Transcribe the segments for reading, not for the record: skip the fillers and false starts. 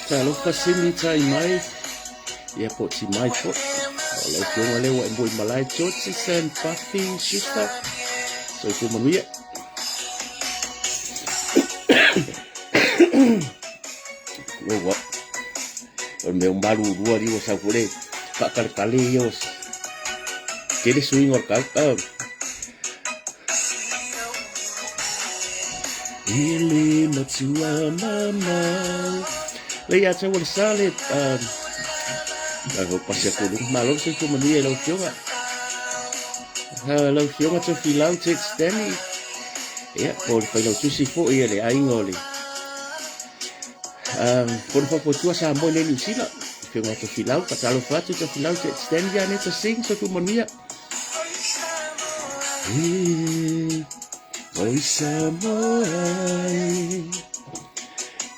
Talofa Simi tai mai, ia po ti mai foi. O lau afioga lea ua e moi malae George Sam Buffy Schuster. Soifua manuia. Ua o le mea malulua li ua sau foi le faakaletale ia o tele suiga o le kau. Oh. I le matua mamau. Le ia te ua le sa le uh, pasi aku luga. Malo le soifua manuia i lau afioga. Lau afioga Tofilau Ted Stanley. Ia, po o le failautusi foi a le aiga o le Fono Faufautua Samoa i le Niu Sila. Afioga Tofilau, faatalofa atu Tofilau Ted Stanley Aneta Singh, soifua manuia. Oi Samoa e,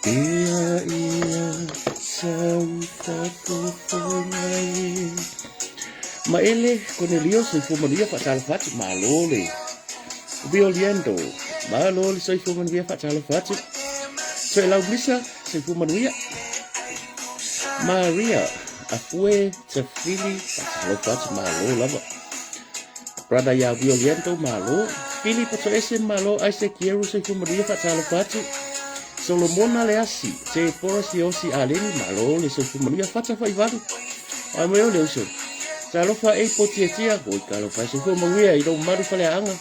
ea ea sau faafofoga e. Maele Konelio, soifua manuia, faatalofa atu, malo le Violiendo, malo le soifua manuia, faatalofa atu. Toelau Misa, soifua manuia. Maria, Afue, Tafili, faatalofa atu, malo lava. Brother ia Violiento, malo. Philip Toese, malo. Isaac Yeru, soifua manuia, faatalofa atu. Solomona Leasi, Te Pora Siosi Aleni, malo le soifua manuia, fata faivalu. Ai mai o le uso. Talofa e potiatia, oi talofa e soifua manuia i lou malu faleaanga.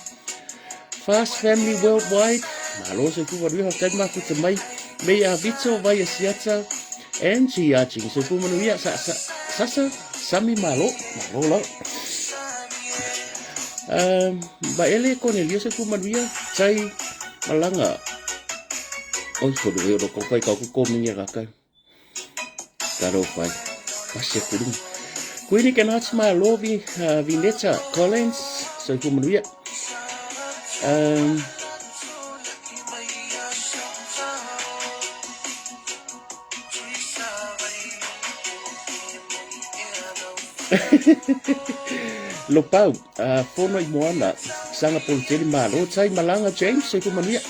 Fast Family Worldwide, malo soifua manuia, faafetai mafuta mai. Mei a Vito, vai a Siata, Angie Ajing, soifua manuia, sa, sa, Sasa, Sami malo, malo lau. Um, Vaele Cornelio soifua manuia, Tai Malanga. Oi, kono e oro kau kai kau ko mingi kakai. Taro whai. Pasia kurunga. Kuini ke nāti mā Lovi uh, Vineta Collins. Soifua manuia. Um, Lopau, uh, fono i moana, sanga poloteli malo, tai malanga James, soifua manuia.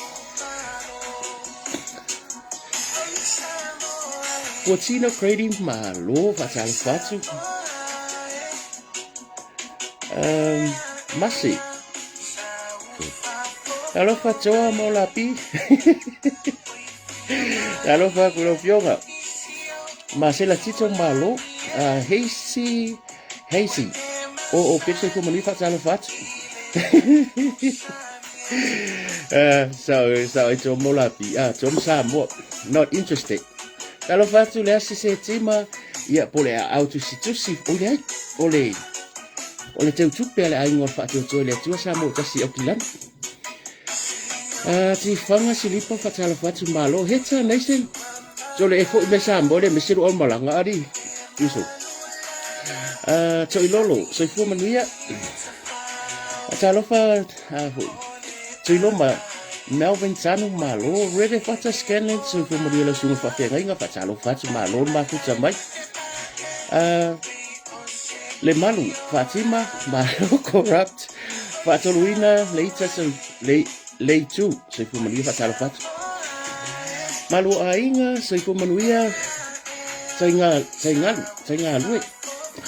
Ua tino Grady malo faatalofa atu. Um, Masi. Alofa Toa mo lapi. Alofa ku lau fioga. Masela Tito malo. Uh, Heisi Heisi. O o pese ko manu faatalofa atu. So so it's all molapi. Ah, Tom Samoa. Not interested. Talofa atu le asi se tima. Ia po le au tusi tusi. O le ai. O le o le teu tupe a le aiga o le faatuatua i le Atua Samoa tasi au kilani. Ah, ti whanga silipa faatalofa atu malo. Heta nation. So le e foi me Samoa le mese o malanga ari. Uso. Ah, Toilolo, soifua manuia. Talofa ah, foi. Tuiloma, Melvin Tanu malo, Rere Fata Scanlan, soifua manuia lau susuga faafeagaiga, faatalofa atu malo le mafuta mai. Ah, le malu, Fatima, malo corrupt, faatoluina leita so, le, leitu, soifua manuia, faatalofa atu. Malo aiga, soifua manuia, taiga, taigalu, taigalue,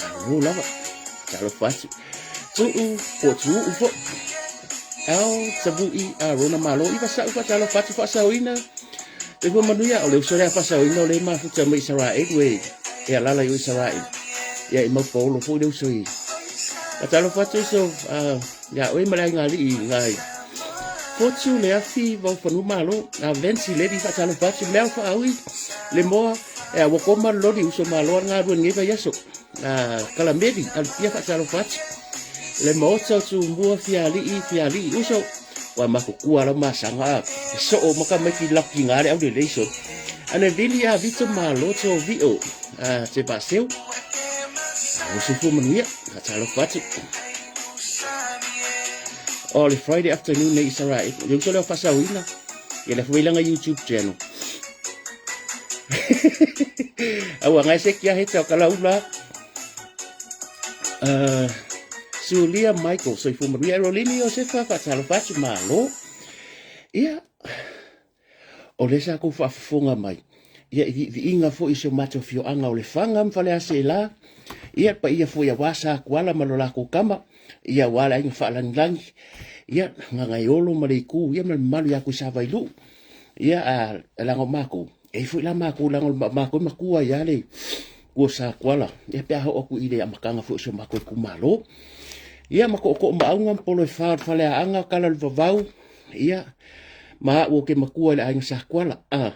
malo lava, talofa atu. Tuu, po tuu fo. Al Tavu'i a Rona Malo i vasa'u faatalofa atu faasaoina Soifua manuia o le uso lea faasaoina o le mafuta mai Isaraelu e e alala i o Isaraelu ia i mau paolo foi le uso i faatalofa atu uso uh, ia oe ma le aiga alii ngai Fotu le afi vau fanua malo a Vensi Lady faatalofa atu mea faaui le moa e a ua koma loli uso malo a ngā rua ngai vai aso a Kalameli Alipia faatalofa atu le maota o Tumua fiali'i fiali'i uso ua makukua lau masaga a e soo maka mai ki laki ngā le au le leiso ane vili a vito malo to vio a te vaseu o soifua manuia faatalofa atu o le Friday afternoon nei Israel le uso lea o faasaoina ia le failaga YouTube channel. Aua ngai se kia he tau kala ula. Sulia Michael, soifua manuia. Rolini Iosefa, faatalofa atu, malo. Ia, o lea sa kou faafofoga mai, ia i viiviiga foi i si o matou afioaga o Lefaga ma Faleaseela, ia le paia foi aua Sakuala ma lo lakou tama, ia aua le aiga faalagilagi, ia Gagaeolo ma Leitu, ia ma le mamalu ia Tuisavailuu, ia a leaga o matou, e i ai foi la matou leaga o matou e matua ai lava le tua Sakuala, ia pe a oo atu i le amataga foi o si o matou itumalo. Ia ma tootoo maauga ma polo e fa o le Faleaana, tala o le vavau, Ia, ma au ou te matua i le aiga Sakuala. Ah.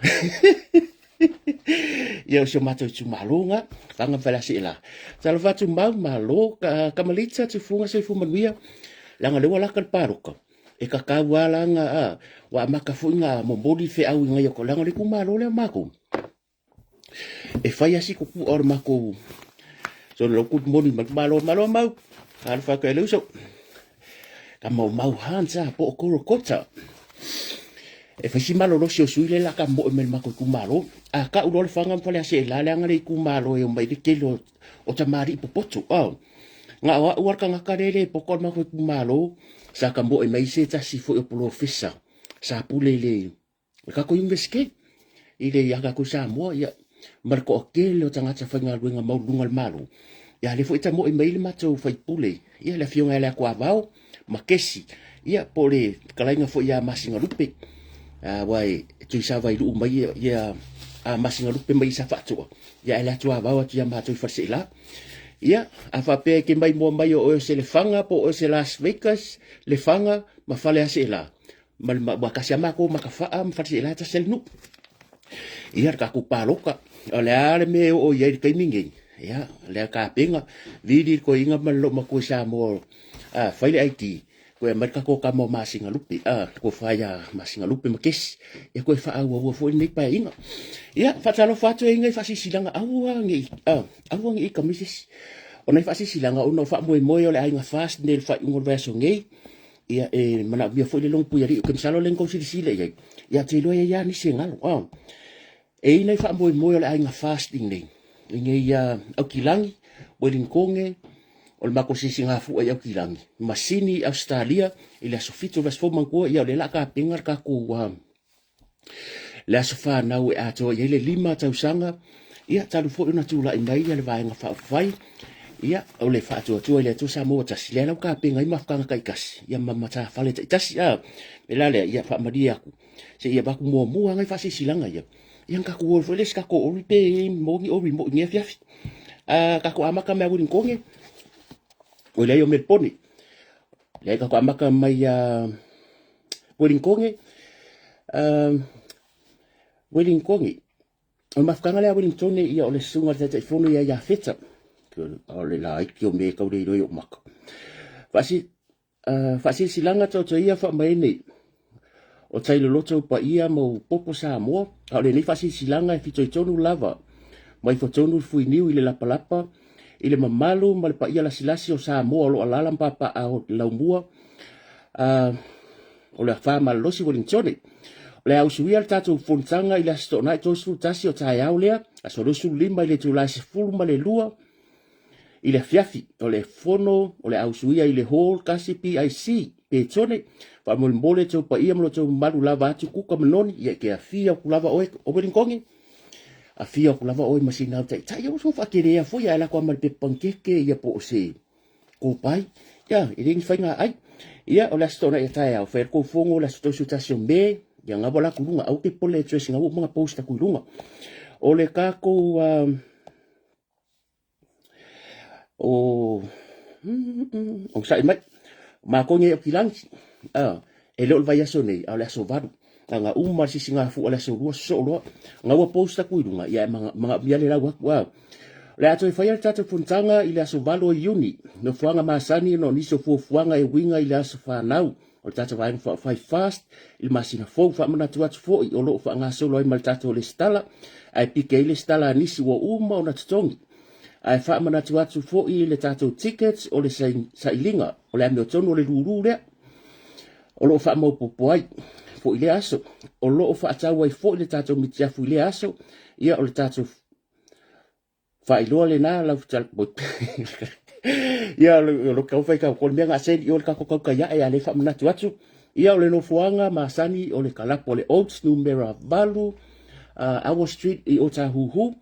Ia, o si o matou itumalo nga, Faga ma Faleaseela. Talofa atu mau, malo, ka, Kamalita, Tufuga, Soifua Manuia, leaga lea ua lata le palota. E tatau lava la na, a, ua amata foi na momoli feau i nai o, leaga o le itumalo lea o matou. E fai lava si tupu'a o le matou solo lau good morning mai malo malo mau alofa atu e le uso ka mau mau hans a po o koro kota e fai si malolosi o sui le la ka moe mai le matou itumalo a ka'u loa le faga ma Faleaseela leaga le itumalo e omai le tele o tamalii popoto a na o a'u a le tagata lea e le poto o le matou itumalo sa ta moe mai se tasi foi o polofesa sa pule i le le tatou Iunivesite i le ia tatou i Samoa, ia, ma le toatele o tagata faigaluega maualuluga o le Malo. Ia, lea foi e tamoe mai ai le matou faipule, ia, le Afioga ia Leatuavao ma Kesi, ia, po o le fetalaiga foi ia Masinalupe, aua e Tuisavailuu mai ia, ia a Masinalupe mai i Safaatoa, ia, ae Leatuavao atu ia matou i Faleseela. Ia, a faapea e te maimoa mai o oe o se Lefaga po o oe o se Las Vegas, Lefaga ma Faleaseela, ma le ua tasi lava matou Matafaa ma Faleseela e tasi lava le nuu. Ia le tatou palota, o le a le mea e oo i ai i le taimi lenei, ia lea tapena, vili le toeaina ma le loomatua i Samoa, a, fai le ID, toe aumai le tatou tama o Masinalupe, a, le tofa ia Masinalupe ma Kesi, ia toe faaauaua foi lenei Paeaiga. Ia, faatalofa atu e i ai faasilasilaga, aua ne i, a, aua ne i ita mai se isi. O nai faasilasilaga ona o faamoemoe o le Aiga FAST nei i le faaiuga o le vaiaso nei, Ia, e manaomia foi le logo puialii, ou te masalo lea na tou silasila i ai. Ia, ou te iloa e i ai lava nisi e galo. Ah. E i ai nai faamoemoe o le aiga FAST i inei, i inei ia Aukilagi, Ueligitone, o le matou sisigafua i Aukilagi, masini i Ausetalia i le aso 7 o le vaiaso fou manatua, ia o lea o le a tapena le tatou le aso fanau e atoa i ai le 5 tausaga, ia talu foi ona tulai mai le Vaega Faaupufai, ia o le faatuatua i le Atua Samoa ua tasi, lea la ua tapena ai mafutaga taitasi, ia ma matafale taitasi, a le la lea, ia faamalie atu, se i avatu muamua nai faasilasilaga ia, ia ona tatou o foi lea i se tatou ori pe maua ni ori moi i lenei afiafi. A tatou amata mai ia Ueligitone, oi leai o Melipone, leai tatou amata mai ia Wellingtone, Wellingtone. O le mafutaga lea a Wellingtone, ia o le susuga i le Taitaifono ia Iafeta. O le laiti o mea e tau le iloa i ou maka. Faasi, faasilasilaga taotoia faamaene o tai loloto u paia ma u popo Samoa, a o lenei faasilasilaga e fitoitonu lava mai fotonu le fuiniu i le lapalapa i le mamalu ma le paia lasilasi o Samoa o lo o alaala ma papaaao laumua o le afa malolosi Wellingtone. O le a usuia le tatou fonotaga i le Aso Toonai 31 o taeao lea, aso 25 i le itula e 12 i le afiafi. O le fono o le a usuia i le Hall 1 PIC Petone. Faamolemole tou paia ma lo outou mamalu lava atu kuka ma noni, ia e te afia atu lava oe o Wellingtone. Afia atu lava oe ma sina au taitai, ia ua sou faakelea foi ae lako lava ma le pepa panikeke ia po o se kopai. Ia, e le ni faiga ai. Ia, o le aso toonai a taeao, fai le kou fono o le aso 31 o Me, ia ngaua la ku lunga, au ke pole address ngaua uma post aku i lunga. O le takou, o, o sa'i mai, matou nei o Kilangi, e le o le vaiaso nei, a o le aso 8. Aga uma le sisigafua le aso 2, sosoo loa, gaua post aku i luga, ia e manaomia le lau atu, O le a toe faia le tatou fonotaga i le aso 8 o Iuni, nofoaga masani ona o nisi o fuafuaga e uiga i le aso fanau o le tatou Vaega Faaupufai FAST i le masina fou. Faamanatu atu foi o lo o faagasolo ai ma le tatou lesitala, ae pike ai lesitala a nisi ua uma ona totogi. Ae faamanatu atu foi le tatou tickets o le sailiga o le amiotonu o le lulu lea o lo o faamaopoopo ai foi lea aso. O lo o faatau ai foi le tatou mitiafu i lea aso. Ia, o le tatou faailoa lena lau Ia, o lo tau fai tau mea na send i o le tatou tautai ae a le faamanatu atu. Ia, o le nofoaga masani o le kalapo o le Oats numera 8, Our Street i Otahuhu.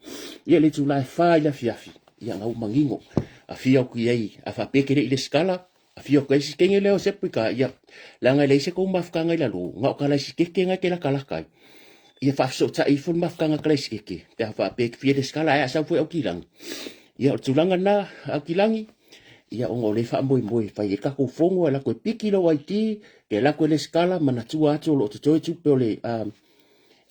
Ia, le itula e 4 i le afiafi. Ia, na ua manino. Afio atu i ai, a faapea e te le i lesitala, afio atu ai si teine lea o Seprika, ia, leaga e leai se tou mafutaga i lalo, na o talaisikeke na e te latalata ai. Ia faafesootai ifo le mafutaga talaisikeke, pe a faapea e te fia lesitala, ae a sau foi Aukilagi. Ia, o le tulaga lena, Aukilagi, ia, ona o lea e faamoemoe e fai ai le tatou fono, e alu atu e piki lou ID, e alu atu e lesitala, manatua atu o lo o totoe tupe o le,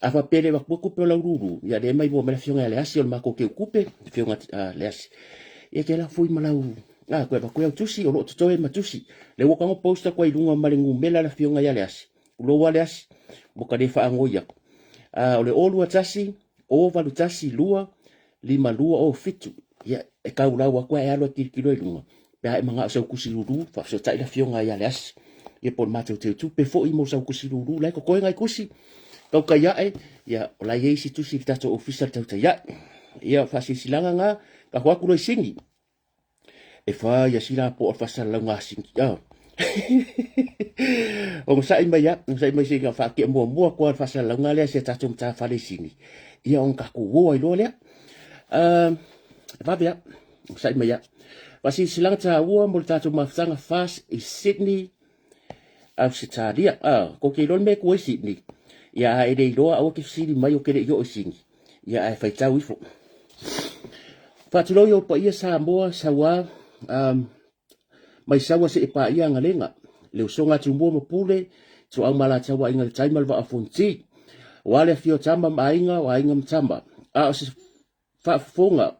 a faapea e le avatua tupe o lau lulu, ia lea e maimoa mai le afioga ia Leasi o le matou teutupe, le afioga ia Leasi, ia te lafo i ma lau, a, toe avatu au tusi, o lo o totoe ma tusi. Lea ua tago post atu ai i luga ma le numera le afioga ia Leasi, tulou a Leasi, ua ta le faanoi atu. A, o le 021, 081 2, 5207. Ia, e taulau atu ai e alu e tilotilo i luga, pe a e manao i sau tusi lulu, faafesootai le afioga ia Leasi. Ia po o le matou teutupe foi mo sau tusi lulu, la e totoe nai tusi, tautai ae, ia, o la e i ai isi tusi i le tatou ofisa le tautai ae. Ia, o faasilasilaga na, tatou atu loa i Sini. E fa ia sila po o le faasalalauga a Sini. Ah. Onosai mai a, onosai mai se i faatea muamua atu lava le faasalalauga lea se tatou matafale i Sini. Ia ona tatou o ai loa lea. Vave a, onosai mai a. Faasilasilaga taua mo le tatou mafutaga FAST i Sydney, Ausetalia. Ah, kou te iloa le mea e tu ai Sydney. Ia a e le iloa aua te fesili mai ou te le i oo i Sydney. Ia ae faitau ifo. Faatulou i ou paia Samoa, Saua, mai Saua seia paia Agalega, le usoga a Tumua ma Pule, Ituau ma Alataua, Aiga i le Tai ma le Vaa o Fonoti. Aua le afio o Tama ma Aiga, o Aiga ma Tama. A o se faafofoga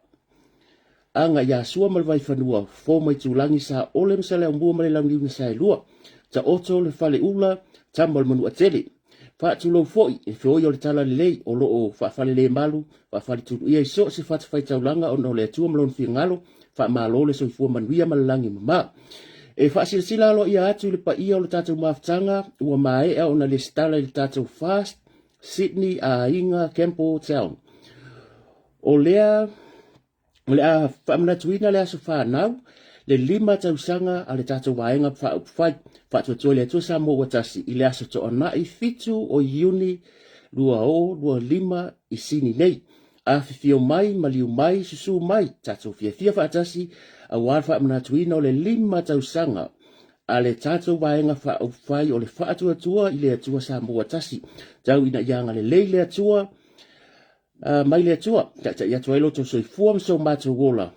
aga ia Sua ma le Vaifanua, Fofo ma Itulagi, Saole ma Saleaaumua ma le Launiu na Saelua, Taoto le Faleula, Tama o le Manuatele. Faatulou foi e feoi o le Talalelei o lo o faafalelemalu, faafaletuluia i so o se fatafaitaulaga ona o le Atua ma Lona finagalo, faamalo le soifua manuia ma le lagi e mama. E faasilasila aloaia atu i le paia o le tatou mafutaga ua maea ona lesitala i le tatou Fast Sydney Aiga Campbelltown. O lea O le a faamanatuina le aso fanau, le 5 tausaga a le tatou Vaega Faaupufai Faatuatua i le Atua Samoa ua Tasi i le aso Toonai 7 o Iuni 2025 i Sini nei. Afifio mai, maliu mai, susu mai, tatou fiafia faatasi aua le faamanatuina o le 5 tausaga a le tatou Vaega Faaupufai o le Faatuatua i le Atua Samoa ua Tasi. Tau ina ia agalelei le Atua mai le Atua, taitai atu ai lo outou soifua ma so matou ola,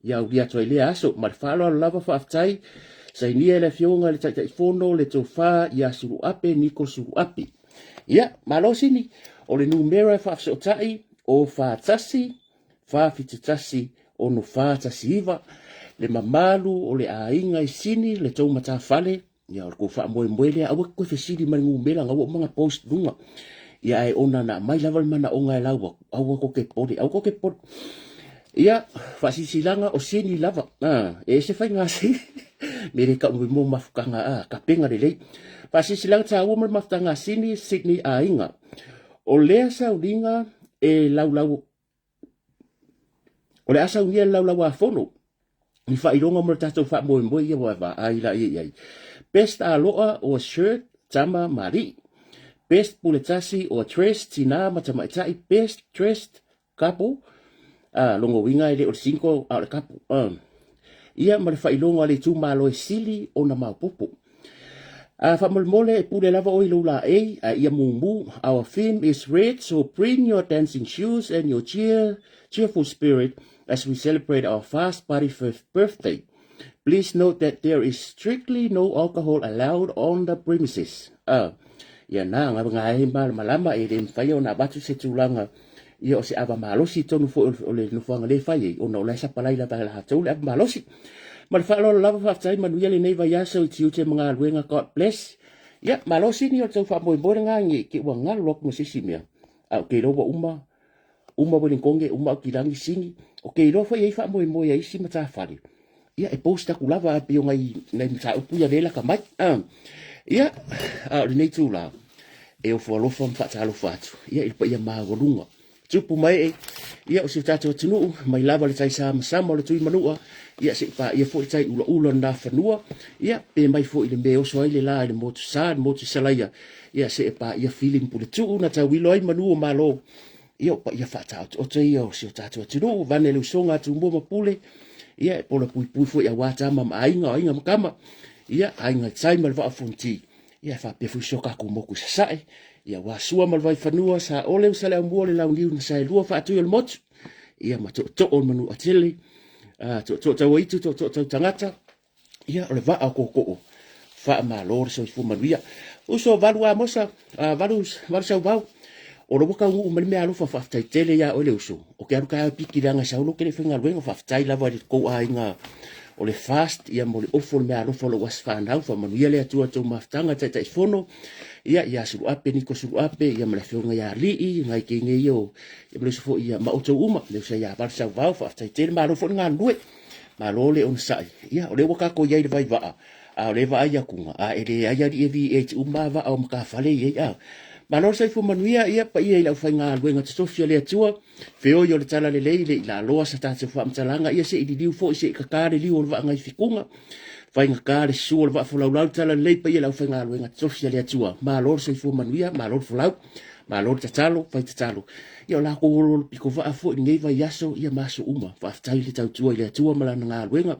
ia aulia atu ai lea aso, ma le faaaloalo lava faafetai, sainia e le Afioga i le Taitaifono le tofa ia Suluape Niko Suluape. Ia, malo Sini, o le numera e faafesootai, o 41 471 6419, le mamalu o le aiga i Sini, le tou matafale, Ia, o le tou faamoemoe lea, aua te toe fesili mai numera na ua uma ona post luga. Ia, ae ona na aumai lava le manaoga e lau atu, aua tou te popole, aua tou te popole. Ia, faasilasilaga o sini lava, a, e ese faiga sini. Me le tau mai mo mafutaga, a, tapena lelei. Faasilasilaga taua mo le mafutaga a Sini, Sydney Aiga. O lea sauliga e laulau O le a saunia le Laulau-a-Fono ni faailoga mo le tatou faamoemoe ia ua vaai la ia i ai. Best Aloa or Shirt, tama ma alii. Best Puletasi or Dress, tinā ma tamaitai. Best Dressed Couple, lona uiga e le o le single a o le couple. Ia ma le faailoga a le itumalo e sili ona maopoopo. A faamolemole e pule lava oe i lou laei, a ia mumu. Our theme is red, so bring your dancing shoes and your cheer, cheerful spirit as we celebrate our fast party fifth birthday. Please note that there is strictly no alcohol allowed on the premises. Ia na, nga nga e malamalama e le mawhai ona avatu se tulaga ia o se ava malosi tonu foi o le nofoaga le fai ai ona o la e sapalai lava e latou le ava malosi. Ma le faaaloalo lava faafetai manuia lenei vaiaso i tiute ma galuega God bless. Ia malo Sini o le tau faamoemoe lena nge ke ua galo atu ma se isi mea. A o ke iloa ua uma uma Wellingtonge uma Aukilagi Sini. O ke iloa foi e i ai faamoemoe a isi matafale. Ia e post atu lava pei o nai nai mataupu ia lea laka mai. Ia a o lenei itula e ofo alofa ma faatalofa atu ia i le paia maualuga. Tupu ma ee, ia, o si o tatou atunuu, mai lava le tai samasama o le Tuimanua, ia, se i paia foi le tai ulaula o le Nafanua, ia, pe mai foi i le mea e oso ai le la i le motu sa, le motu Salaia, ia, se i paia Fili ma Puletuu na tauilo ai manu o Malo, ia, o paia faataotooto ia o si o tatou atunuu, vane le usoga a Tumua ma Pule, ia, e pola puipui foi aua Tama ma Aiga, o Aiga ma Tama, ia, Aiga i le Tai ma le Vaa o Fonoti. Ia e faapea foi si o tatou motu i Sasae, ia aua Sua ma le Vaifanua, Saole ma Saleaaumua, le Launiu na Saelua, Faatui o le Motu, ia ma Tootoo o le Manuatele, Tootoo Tauaitu, Tootoo Tautagata, ia o le vaa o tootoo, faamalo le soifua manuia. Uso valu Amosa, valu, valu Sauvao, o lo ua taunuu mai le meaalofa, faafetai tele ia oe le uso. O ke alu taeao e piki leaga e sau loa ke le faigaluega, faafetai lava i le tou aiga o le fast ia mo le ofo o le meaalofa o lou aso fanau, faamanuia le Atua i tou mafutaga Taitaifono, ia ia Suluape Niko Suluape ia ma le afioga ia Alii nai teine ia o ia ma le uso foi ia ma outou uma, le uso ia Valu Sauvao, faafetai tele, malo foi le galulue, malo le onosai, ia o lea ua tatou i ai i le vaivaa, A o lea e vaai atu, a e leai alii e V8 uma lava vaa o matafale ia i ai. Malo le soifua manuia, ia paia i le aufaigaluega totofi a le Atua, feoi o le talalelei le i laloa sa tatou faamatalaga, ia se i liliu foi se i tata le liu o le vaa nai fituga, faigata le susu o le vaa folaulau le talalelei, paia i le aufaigaluega totofi a le Atua. Malo le soifua manuia, malo le folau, malo le tatalo, fai tatalo. Ia o latou oloolo pitovaa foi i lenei vaiaso, ia ma aso uma. Faafetai le tautua i le Atua ma lana galuega.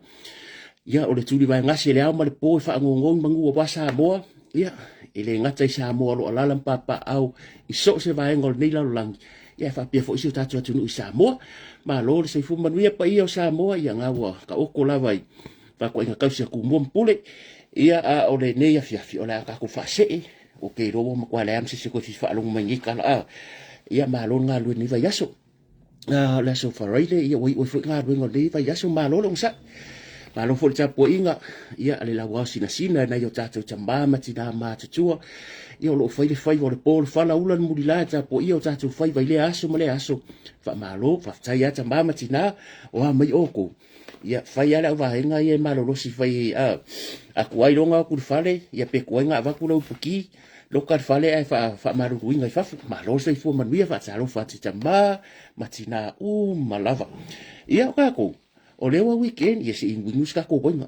Ia, o le tulivaegase i le ao ma le po e faanono i manu aua Samoa, ia, e le gata i Samoa o lo o alaala ma papaaao i so o se vaega o lenei lalolagi, ia e faapea foi si o tatou atunuu i Samoa. Malo le soifua manuia paia o Samoa, ia na ua taoto lava i fatuaiga tausi a Tumua ma Pule. Ia, a o lenei afiafi, o le a tatou faasee, ou te iloa ua matua leai lava ma se isi e toe fia faalogo mai i nei tala, a. Ia, malo le galulue i lenei vaiaso. O le aso Faraile, ia ua iu ai foi galuega o lenei vaiaso, malo le onosai. Malo foi le tapuaiga, ia le lauao sinasina e nai o tatou tama ma tina matutua, ia o lo o fai le faiva o le po, le fala ula le mulila e tapuaia o tatou faiva i lea aso ma lea aso. Faamalo, faafetai lava tama ma tina, o a mai outou. Ia fai lava le auvaega ia e malolosi fai a atu ai loga atu i le fale, ia pe tuai ona avatu lau ipuki, loka le fale ae faamaluluina i fafo. Malo le soifua manuia, faatalofa atu i tama ma tina uma lava. Ia o tatou, o lea ua weekend, ia se i inuinu se tatou uaina.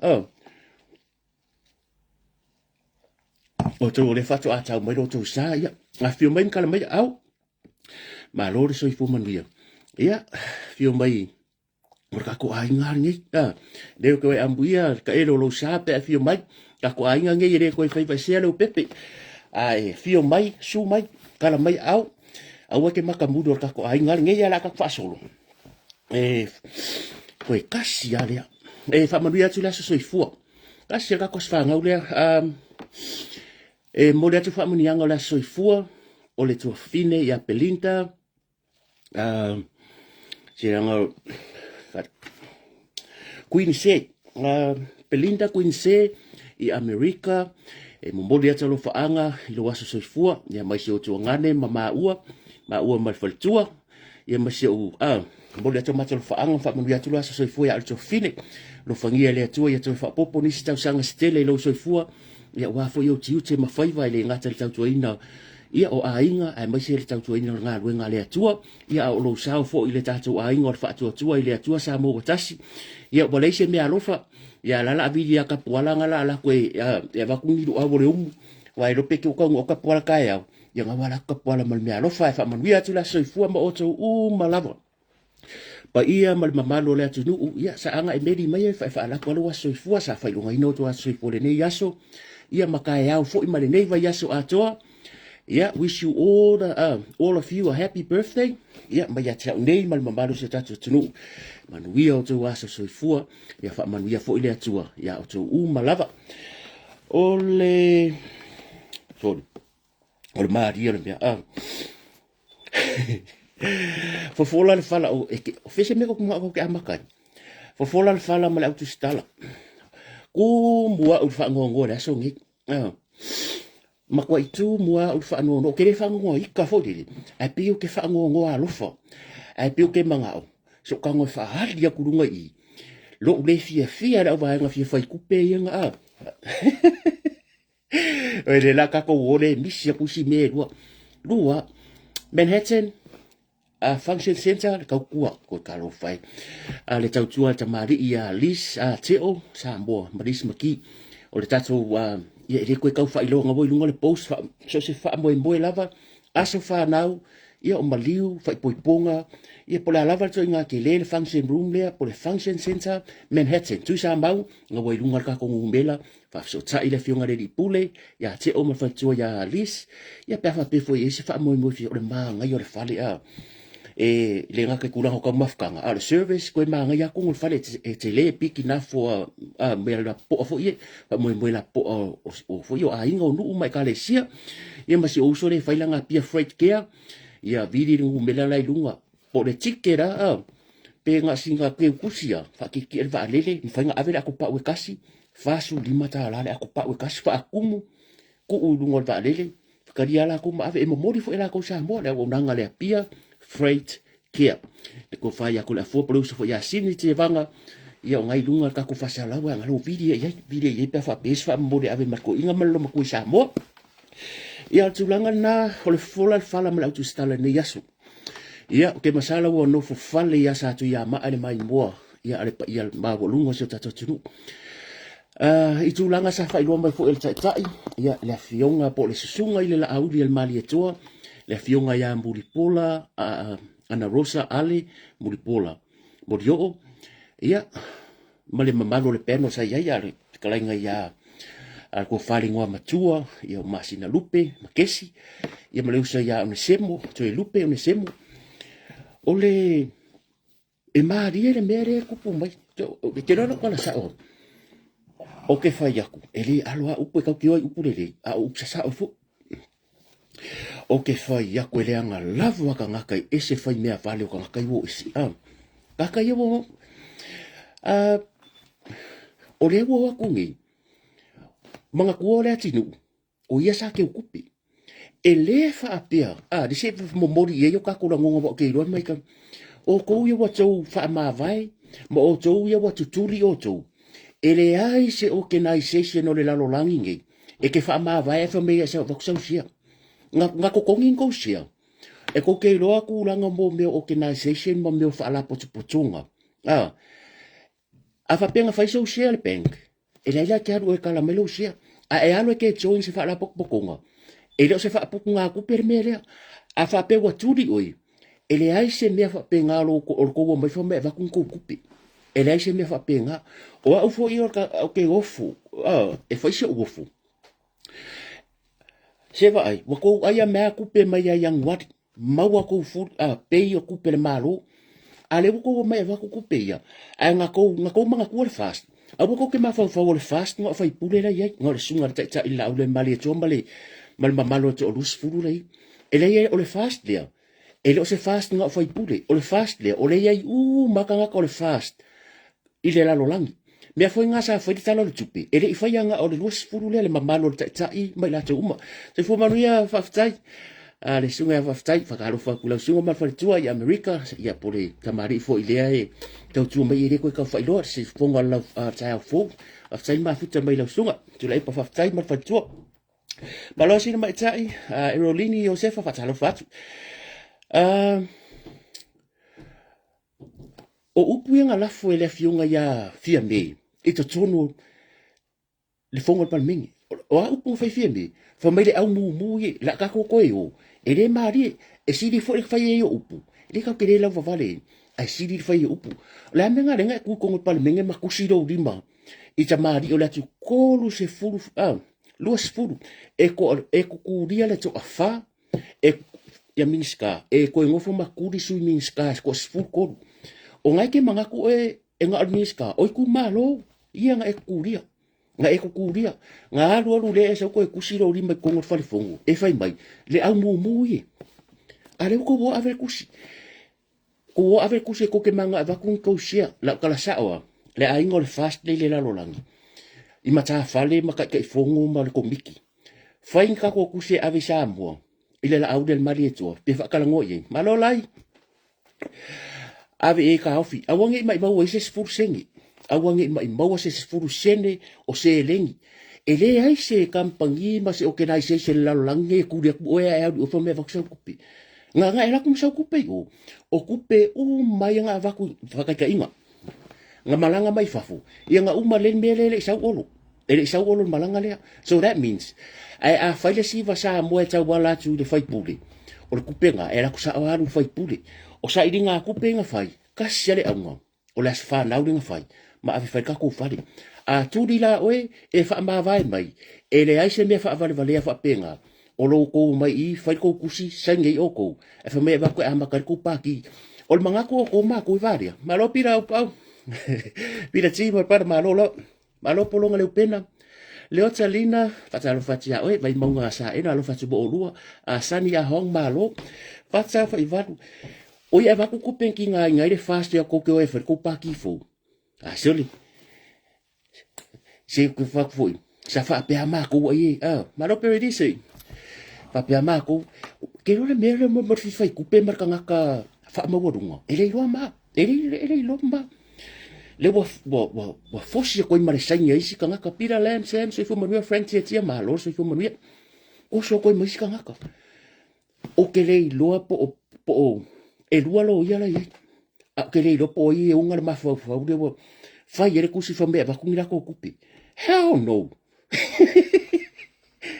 Outou o lea faatoa tau mai lo outou sa, ia afifio mai ma tala mai au. Malo le soifua manuia. Ia, afio mai o le tatou aiga lenei. A, lea ou te amuia le taele o lou sa pe a afio mai. Tatou aiga nei e le toe faivaesea le upepe. A e afio mai, susu mai, tala mai au, aua e te matamuli o le tatou aiga lenei, ae o le a tatou faasolo. E toe tasi lava lea. E faamanuia atu le aso soifua. Tasi le tatou aso fanau lea. E momoli atu faamanuiaga o le aso soifua o le tuafafine ia Belinda, Queen C, Belinda Queen C i Amerika, e momoli atu alofaaga i lou aso soifua, ia mai si ou tuagane ma maua, maua ma le faletua, ia ma si ou, momoli atu matou alofaaga ma faamanuia atu lou aso soifua ia Alutofine, alofagia e le Atua ia toe faaopoopo nisi tausaga se tele i lou soifua, ia aua foi ou tiute ma faiva e le gata i le tautuaina ia o aiga aemaise le tautuaina o le galuega a le Atua, ia a o lou sao foi i le tatou aiga o le faatuatua i le Atua Samoa ua tasi. Ia ua leai se mea alofa, ia la la avili ia tapuala nga la alatu e, e avatu ni luau o le umu, wa e lope ke uka o tapuala taeao, ia nga wala tapuala ma le mea alofa e faamanuia atu le aso soifua ma outou uma lava. Paia ma le mamalu o le atunuu, ia sa aga e meli mai e faalako ai lou aso soifua, sa faailogaina outou aso soifua i lenei aso, ia ma taeao foi ma lenei vaiaso atoa. Ia, wish you all, the, all of you a happy birthday. Ia, mai ia te au nei ma le mamalu o si o tatou atunuu. Manuia outou aso soifua, ia faamanuia foi le Atua ia outou uma lava. O le... Sorry. O le malia o le mea. Ah. Fofola le fala o e ke o fese me ko kuma ko ke amaka. Fofola le fala ma le autusitala. Ku mua u whaangongo le aso ngi. Ah. Ma kua i tū mua u whaangongo. Ke le whaangongo ika fo lele. Ai pio ke whaangongo alofa. Ai pio ke mangao. So ka ngoi whaahali aku runga i. Lo le fia fia le au vaenga fia whai kupe ia nga. Ah. Oi le la kako o le misi aku si me lua. Lua, Manhattan, Function Centre, le tautua, ko talofa e. Le tautua a le tamalii ia Liz Teo Samoa ma Liz McKee. O le tatou, ia e le koe tau faailoa ua i luga le post, so o se faamoemoe lava, aso fanau, ia o maliu, faaipoipoga, ia po o le a lava le ituaiga tele le function room lea, po o le function centre, Manhattan, Tuisamau, na ua i luga le tatou numera, faafesootai le afioga i le Alii Pule, ia Teo ma le faletua ia Liz, ia pe a faapea foi e i ai se faamoemoe fia, o le manaia o le fale, a, e le gata i tulaga o taumafataga, a o le service, toe manaia lava tonu o le fale e tele, big enough for a mea lapopoa foi ia, faamoemoe lapopoa o foi o aiga, o nuu ma ekalesia. Ia ma si ou uso lea e fai lana Apia Freight Care, ia vili le numera la i luga, po o le ticket la, a, pe na o sina teutusi lava, faatietie le vaalele, mafai ona ave le ato pau e tasi, $45 le ato pau e tasi, faatumu, tuu i luga o le vaalele, Talia latou ma ave e momoli foi e latou i Samoa le auaunaga a le Apia Freight Care. Le tofa ia Toleafoa po o le uso foi ia Sini Tevaga, ia o na i luga le tatou faasalalau e agalo vili e i ai, vili e i ai pe a faapea se faamomoli e ave ma le toeaina ma le loomatua i Samoa. Ia o le tulaga lena o le fola le fala ma le autusitala i lenei aso. Ia, ou te masalo ua nofo fale ia Satuiamaa i le maimoa ia a le paia maualuga o si o tatou atunuu. I tulaga sa faailoa mai foi e le Taitai, ia, le afioga po o le susuga i le Laauli a le Malietoa, le afioga ia Mulipola Ana Rosa Ale Mulipola Molioo, ia, ma le mamalu o le panel sa i ai, a le fetalaiga ia a le tofa i le igoa matua, ia o Masina Lupe ma Kesi, ia ma le uso ia Onesemo, Toelupe Onesemo. O le e malie le mea lea e tupu mai. E te iloa lou tala sao, o ke fai atu, e le alo a upu e tau te o ai upu lelei, a o upu sasao foi. O ke fai atu e leaga lava tagata i ese fai mea vale o tagata i ua ese. Tagata ia ua, o lea ua o atu nei, manatua o le atinuu, o ia sa teutupe. E le faapea, a, le se momoli i ai o tatou lagona ua ou te iloa mai ka, outou ia ua tou faamavae, ma outou ia ua tutuli outou, e leai se organization o le lalolagi nei, e te faamavae ae fai mai e avatu sau share. Na, na totogi ni tou share. E tou te iloa tulaga mo mea o organization ma mea o faalapotopotoga. A, a faapea na fai sou share i le bank, e leai la e te alu e tala mai lou share. A e alu e te join se faalapotopotoga, e le o se faaputugatupe le mea lea. A faapea ua tuli oe, e leai se mea faapena o lo tou omai fai mai e avatu ni tou tupe. E leai se mea faapena. O au foi ou te ofo, e fai si ou ofo. Se vaai, ua tou ai a mea tupe mai ia Ianuari, maua tou full pay o tupe a le Malo, a lea ua tou omai e avatu tupe ia, ae na tou, na tou manatua le FAST. Aua tou te mafaufau o le FAST na o faipule la e i ai, na o le susuga i le Taitai i le Laaulialemalietoa ma le, ma le mamalu o le toa-20 la e i ai. E leai, o le FAST lea, E le o se FAST na o faipule, o le FAST lea, o lea e i ai uma lava tagata o le FAST i le lalolagi. Mea foi na sa fai le Tala o le Tupe, e le i faia na o le 20 lea, le mamalu o le Taitai ma i latou uma. Soifua manuia, faafetai. A le susuga ia faafetai, faatalofa atu i lau susuga ma le faletua i Amerika, ia po o le tamalii foi lea e tautua mai e le toe tau faailoa se fofoga o le lau taeao fou. Faafetai le mafuta mai lau susuga. Tuilaepa faafetai ma le faletua. Malo sina maitai, Erolini Iosefa faatalofa atu. O upu ia na lafo e le afioga ia Fiame i totonu le fono a le Palemene. O a upu na fai Fiame? Fai mai le au mumu ia, la tatou toe o, e le malie, e sili foi le fai ai o upu, e le tatou te le lauvavale ai, ae sili le fai o upu. O le a mea na lea na e tu i totonu o le Palemene ma tusi lou lima i tamalii o le atu 30, 20, e, ko, e kukulia le toafa e ia Minisita, e toe nofo ma tuli sui Minisita e toa 13. O ngai ke manatu e, e na o le Minisita, o itumalo, ia na e kukulia. Na e kukulia. Na alu alu le e sau toe tusi lou lima i totonu o le fale fono, e fai mai, le au mumu ie. A lea ua tou o ave le tusi. Ua ave le tusi e tou te maga e avatu ni tou share. Lau tala sao lava, le aiga o le FAST lea i le lalolagi, i matafale ma taitaifono ma le komiti, fai ni tatou tusi e ave i Samoa i le Laauli a le Malietoa, pe faatalanoa i ai. Malo lai! Ave i ai taofi. Aua ne i maimau ai se 10 sene. Aua ne i maimau se 10 sene o seleni. E leai se kamupani ma se organization i le lalolagi nei e tuli atu oe ae alu i oe fai mai e avatu sau tupe. Nga nga e laku ma sau kupe i o. O kupe uma ia nga avaku i whakaitaiga. Nga malanga mai fafo. Ia nga uma le mea le le i sau olo. E le i sau olo le malaga lea. So that means, ae a fai le siva Samoa e tauala atu i le faipule, o le kupe nga, e laku sao alu le faipule. O sailiga a kupe nga fai, kasi a le auga, o le aso fanau le nga fai, ma ave fai le tatou fale. A tuli la oe e faamavae mai, e leai se mea faavalevalea faapena, o lo outou omai i i, fai le tou tusi, saini ai outou, ae fai mai e avatu e amata ai le tou pati. O le manatu o outou matou i valea, malo pila au, pila ti ma le malo lava. Malo Pologa Leupena, Leota Lina, faatalofa atu ia oe, Vaimauga Saena, alofa atu mo oulua, a Sani Ahong, malo, Fata Faivalu, o ia avatu kupe ki ngā inga i le fast ia kou ke oe whare kou pāki fou. A se ole, se ke whaku foi, sa whaapea mākou ai e, a, malo Peredise, whaapea mākou, ke rore mea le mo mo whiwhai kupe ma le kangaka whaamaualunga, e le iloa mā. E le, e le iloa ma. Le ua, ua, ua, ua fosi a koe ma le saini a isi kangaka. Peter Lam, Sam, soifua manuia, Frank Tia Tia, malo, soifua manuia. Oso koe ma isi kangaka. O ke le iloa po o, po o, e lua lo ia la iai. A o ke le iloa po o i e unga le mafaufau le ua fai e le kusi fa mea vaku ni lako kupe. Hell no.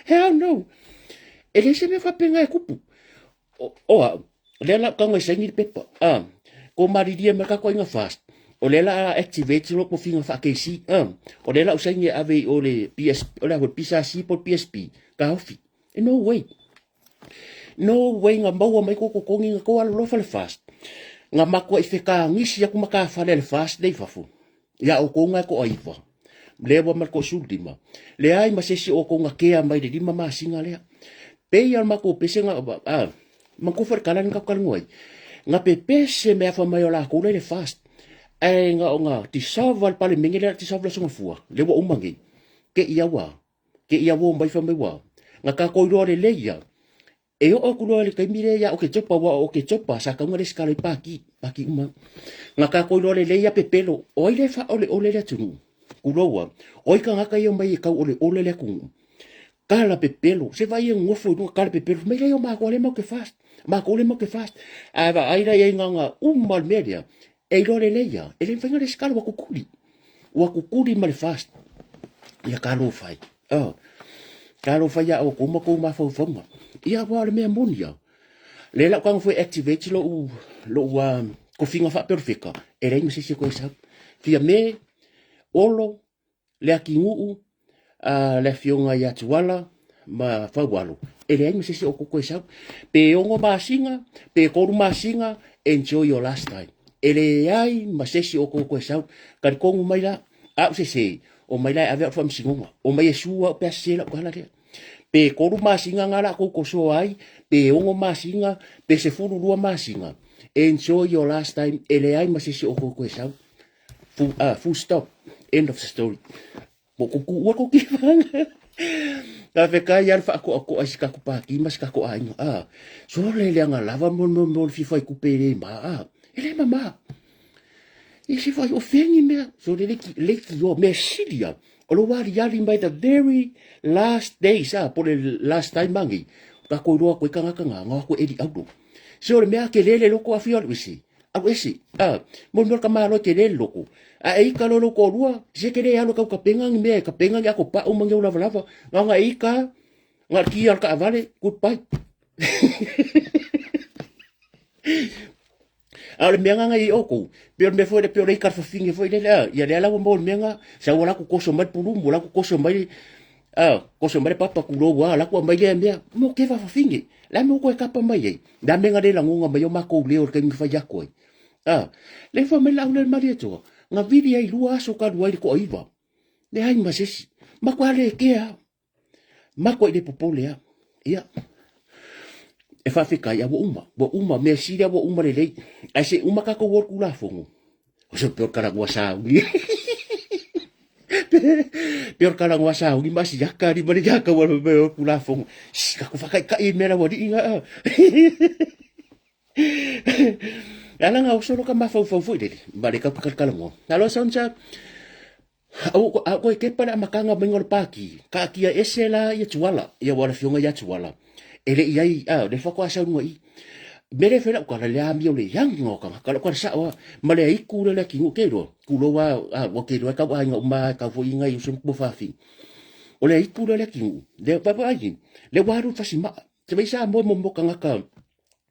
Hell no. E le se mea faapena e kupu. O, o au, lea la tago e saini le pepa. Ah, ko malilie mai kako inga fast. O lea la activate lo kofiga fa KC. Ah, o lea la usaini e ave i o le PS, o le PSC po PSP. Ka ofi. E no way. No way nga maua mai ko kokongi nga ko alofa le fast. Nga makua i whekaangisi aku ma ka whale le fast nei fafo. Ia o kou nga e koa iwa. Lea ua ma le kosulima. Leai ma se isi o kou nga kea mai le lima masina lea. Pei a le matou pese nga, a, ma kufa le kala ni ka kalunga ai. Nga pepese mea fa mai o lakou la i le fast. Ae nga o nga dissolve le palemene lea dissolve le aso gafua. Lea ua uma nei. Ke ia ua, ke ia ua mai fa mai ua. Nga kakou iloa lelei ia. E oo aku loa i le taimi lea ia Oketopa, ua o Oketopa, sa tau na lesitala i pāki, pāki uma. Na kākou iloa lelei ia pepelo, o ai lea e faaoleole le atunuu? Kuloua, o ai tagata ia omai e tauoleole le atunuu? Kala pepelo, se vaai e nofo i luga kala pepelo, fai mai lea o matou lea matou te fast, matou lea matou te fast. Ae vaai la i ai na ona uma le mea lea, e iloa lelei ia, e le mafai ona lesitala, ua kukuli. Ua kukuli ma le fast. Ia talofa e. Oh. Talofa ia outou ma kou mafaufauga. Ia aua o le mea moni ia. Le lau tago foi activate lou lou kofiga faaperofeka, e leai ma se isi e toe sau. Fiame, Olo, Leatinuu, le afioga ia Tuala ma Faualo, e leai ma se isi o outou toe sau. Pe ono masina, pe tolu masina, enjoy your last time. E leai ma se isi o outou toe sau. Talitonu mai la, a ou sese, omai la e ave au i le faamasinoga. Omai e sue au pe a sese lau tala lea. Pe tolu masina na la kou tosoa ai, pe ono masina, pe 12 masina. Enjoy your last time, e leai ma se isi o outou toe sau. Full, full stop. End of the story. Po ko ku ua ko ki whanga. Ka whekai ia le whaakoakoa i si kako pāki ma si kako āinga. Ah, so le le anga lava mo mo mo le fifa i kupe le ma. Ah, e le mama. I si whai o whengi mea. So le leki, leki o mea silia. O lo wali ali mai the very last days, ah, po le last time mangi. Ka koe roa koe kanga kanga, ngā koe eri auro. Se o le mea ke lele loko awhia o le wisi. Alu ese, a, mo le mea o le tamāloa e tele le loko. A e ika loa lou toalua, se e te le alu e tau kapenga ni mea e kapenga ni ato pau ma ni au lavalava. Na ona e ika, na o le ki a le taavale, goodbye. A o le mea lena i outou, pei o le mea foi lea, pei o le ika a le fafine foi lele, a, ia lea la ua maua i le mea lena, sau o la ku koso mai le pulumu, o la ku koso mai, a, koso mai le papa kulou a, la ku aumai lea mea, mo keva fafine. Le a mea ua toe kapa mai ai? Le a mea na le lagona mai o makou leo i le taimi na fai atu ai? A, le fai mai le au lea i le Malietoa, na vili ai lua aso talu ai le toaiva. Leai ma se isi. Matua le kea. Matua i le popole a. Ia. E faafetai a ua uma. Ua uma, mea sili a ua uma lelei. Ae se uma tatou o le Tulafono. O se peo talanoa sauni. Peo talanoa sauni ma siaka ni ma le yaka wa me o Tulafono. Si ka ku whakaikai i mea la wali nga. E ala nga oso lo ka mafaufau foi lele. Ma le ka kalakalagoa. Alo Sonja. Au a koe kepa le amakanga mai o le pāki. Ka akia ese la ia Tuala. Ia wala fionga ia Tuala. E le i ai, a, le whakoa sau runga i. Mea lea e fai lau tala, le amio leaga o tagata, lau tala sao lava, ma le aitu lea o le atunuu, e te iloa, tulou lava, ua te iloa e tau aiga uma lava e tau foi nai uso ma tuafafine. O le aitu lea o le atunuu, lea, vaai, lea ua alu i le fasimaa. Se vaai Samoa mo tagata,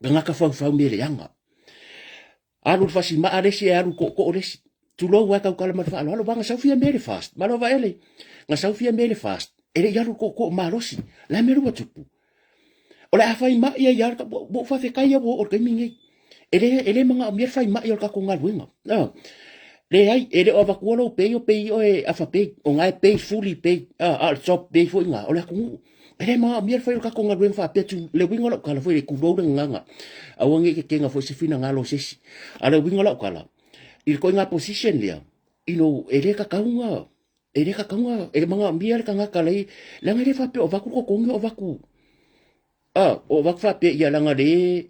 tagata faufau mea leaga. Alu i le fasimaa le isi ae alu i le tootoo le isi. Tulou lava e tautala ma le faaaloalo, aua na sau Fiame i le FAST. Malo Vaele, na sau Fiame i le FAST, e le i alu i le tootoo malosi. O le a le mea lea ua tupu? O le a fai mai ai lava, ua ou faafetai lava ua oo i le taimi lenei. E le, e le manaomia le fai mai o le tatou galuega. Leai, e le o avatua lou pay o pay oe afa pay, o na e pay fully pay, a o le job pay foi lena, o le atunuu. E le manaomia le fai o le tatou galuega faapea tu, le uiga o lau tala foi, tulou le gagana, aua ne i tetena foi se finagalo o se isi. A o le uiga o lau tala, i le ituaiga position lea, you know, e le tatau ona, e le tatau ona, e manaomia le tagata la e, leaga e le faapea o avatu le totogi o avatu, o avatu faapea ia leaga le,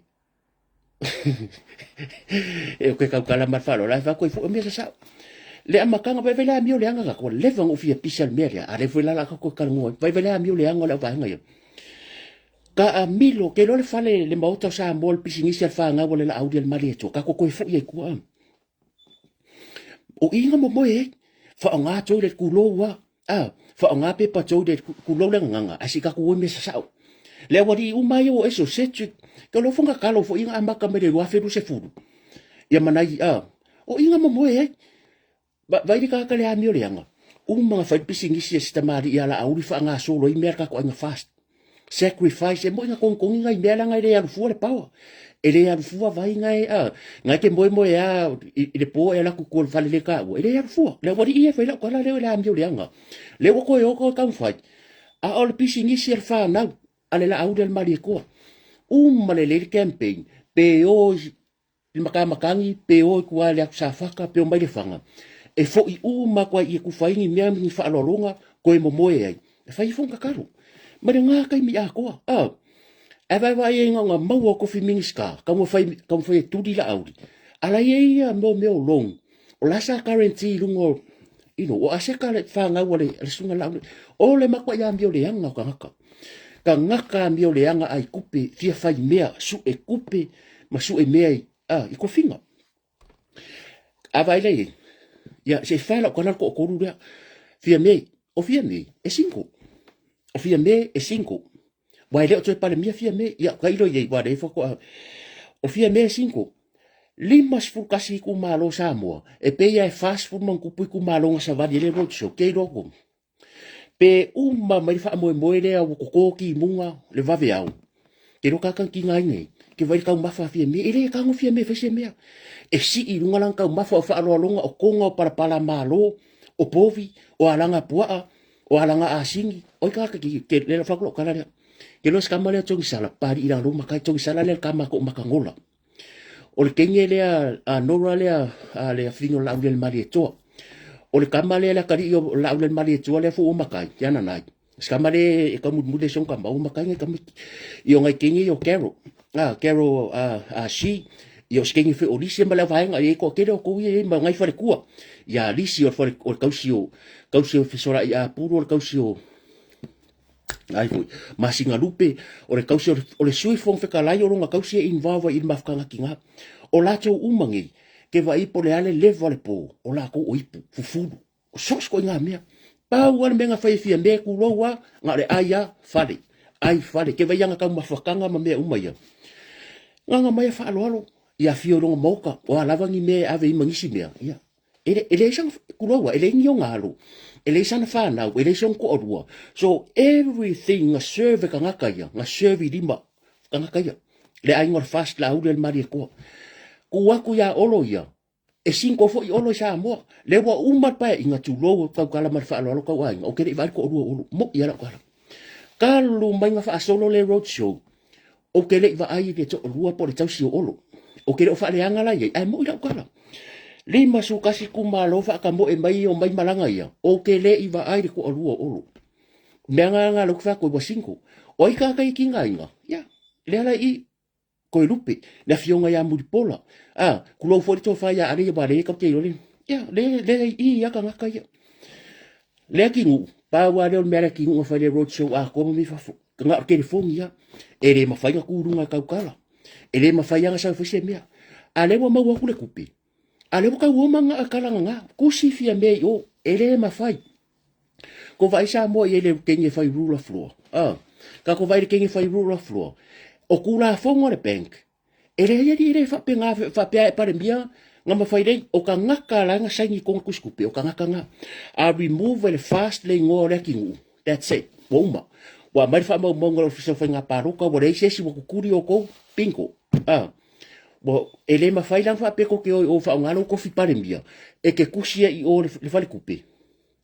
e ou te tautala ma le faaaloalo, ae fai atu ai foi, o mea sasao. Le amataga, vaivai le amio leaga la, ua leva ona ou fia pisa i le mea lea, a o lea foi la o le a tatou toe talanoa ai. Vaivai le amio leaga o le auvaega ia. Taamilo, ou te iloa le fale, le Maota o Samoa, le pisinisi a le fanau a le Laauli a le Malietoa, tatou toe foi ai i tua. O i na momoe ai, faaaoga toilet, tulou lava, a, faaaoga pepa toilet, tulou le gagana, ae se i tatou o i mea sasao. Le aualii uma lava ia ua ese o Cedric, ke alofa na talo foi na amata mai le 2020. Ia ma nai, a, o i na momoe ai. Vaai le tagata le amio leaga, uma na fai le pisinisi a si tamalii ia Laauli faagasolo ai mea a le tatou aiga FAST. Sacrifice, e moi na togitogi nai mea leaga e le alu fua le power. E le alu fua vai na e, a, na e te moemoe a i le po e alu atu i tua i le fale le taua, e le alu fua. Le aualii ia e fai lau tala lea o le amio leaga. Lea ua toe o toe taumafai, a o le pisinisi a le fanau a le Laauli a le Malietoa. Uma lelei le campaign, pe o i le matamatagi pe o i tua i le atu Safata pe omai Lefaga, e foi uma atu ai i e tufa ai ni mea ma ni faaaloaloga toe momoe ai, e fai ifo ni tatalo. Mai lena taimi atoa, a, ae vaevae ai na ona maua o tofi Minisita, taumafai, taumafai e tuli Laauli, a la e i ai ia mo mea o loan, o la sa guarantee i luga o, you know, o aseta le fanau a le, a le susuga Laauli. O le matuai amio leaga o tagata. Tagata amio leaga ai tupe, fia fai mea, sue tupe, ma sue mea i, a, i tofiga. A vaai la i ai, ia, se i fai lau tala le toatolu lea. Fiame, o Fiame, e single. O Fiame, e single. Ua e le o toe palemia Fiame, ia, tailo i ai, ua lea faatoa. O Fiame e single. 51 itumalo Samoa, e pei lava e 40 ma ona tupu itumalo na savali ai le road show, ke iloa atu. Pe uma mai le faamoemoe lea ua toto timuga le vaveao, ke iloa tagata na tiga ai nei, ke vaai i le taumafa a Fiame, e le tago Fiame e fai se mea. E sii i luga lana taumafa o faaaloaloga, o toga, o palapala malo, o povi, o alaga puaa, o alaga asini, o ai tagata ke, ke, le fai atu lau tala lea. Ke iloa se tama lea Togisala, Papalii i lalo matai, Togisala lea le tama a Toomakagola. O le teine lea a Nora lea a le afafine o Laaulialemalietoa. O le tama lea le atalii o Laaulialemalietoa lea foi ua matai, ia Nanai. Se tama lea e taumulimuli ai si ona tama, ua matai nai tamaiti. Ia o nai teine ia o Carol, a Carol a a Shi, ia o se teine foi o Lisi ma le auvaega, e toatele o outou ia e i ai ma nai faletua. Ia Lisi o le fale o le tausi o tausi o Fesolai Apulu o le tausi o ai foi masina lupe o le tausi o le Sui Fofoga Fetalai o lona tausi e involve ai i le mafutaga tina. O latou uma nei, ke vaai po o le a le leva o le po, o latou o ipu, fufulu, o so o se ituaiga mea. Pau lava le mea na fai e Fiame, tulou lava, na o le ai lava, fale, ai fale. Ke vaai i ana taumafataga ma mea uma ia. Gagana mai a faaaloalo, ia afio i lona maota, o a lava ni mea e ave ai ma nisi mea, ia E, e leai sana, tulou e leai ni ona alo, e leai sana fanau, e leai sona toalua. So everything na serve e tagata ia, na serve i lima tagata ia. Le aiga o le FAST Laauli a le Malietoa. Tuu atu ia Olo ia, e single foi Olo i Samoa. Lea ua uma le paeaiga, tulou, tautala ma le faaaloalo tau aiga, ou te le i vaai le toalua o Olo. Mo'i lava lau tala. Talu mai na faasolo le road show, Ou te le i vaai i le toalua po o le tausi o Olo. Ou te le o faaleaga la i ai, ae moi lau tala. 51 itumalo faatamoe mai o mai malaga ia, ou te le i vaai i le toalua o Olo. O mea na na lea ou te fai atu ai ua single. O ai tagata ia e tigaina? Ia, lea la i i, Toelupe, le afioga ia Mulipola, a, tulou foi le tofa ia Ale ia aua o lea tatou te iloa le, ia, lea, lea i i lava tagata ia. Leatinuu, pau lava lea o le mea a Leatinuu na fai i le road show atoa ma mea i fafo. Na o le telefoni lava. E le mafai ona tu i luga e tautala. E le mafai lava ona sau e fai se mea. A lea ua maua atu le tupe, a lea ua tau oma na kala na kusi Fiame i o, e le mafai. Ko vaai Samoa i ai le kenge fai rule of law. Ah, ka ko vaai le kenge fai rule of law. O Tulafono a le bank, e leai alii e le faapena faapea e Palemia na mafai lei o tagata la na saini i kona tusitupe o tagata na. A remove e le FAST le igoa o le atinuu, that's it, ua uma. Ua aumai le faamaumauga a le Ofisa o Faiga Palota, ua leai se isi ua tutuli outou, bingo. Ah. Ua, e le mafai la ona faapea tou te o i o faaaoga lou tofi Palemia e te tusi ai i o le faletupe.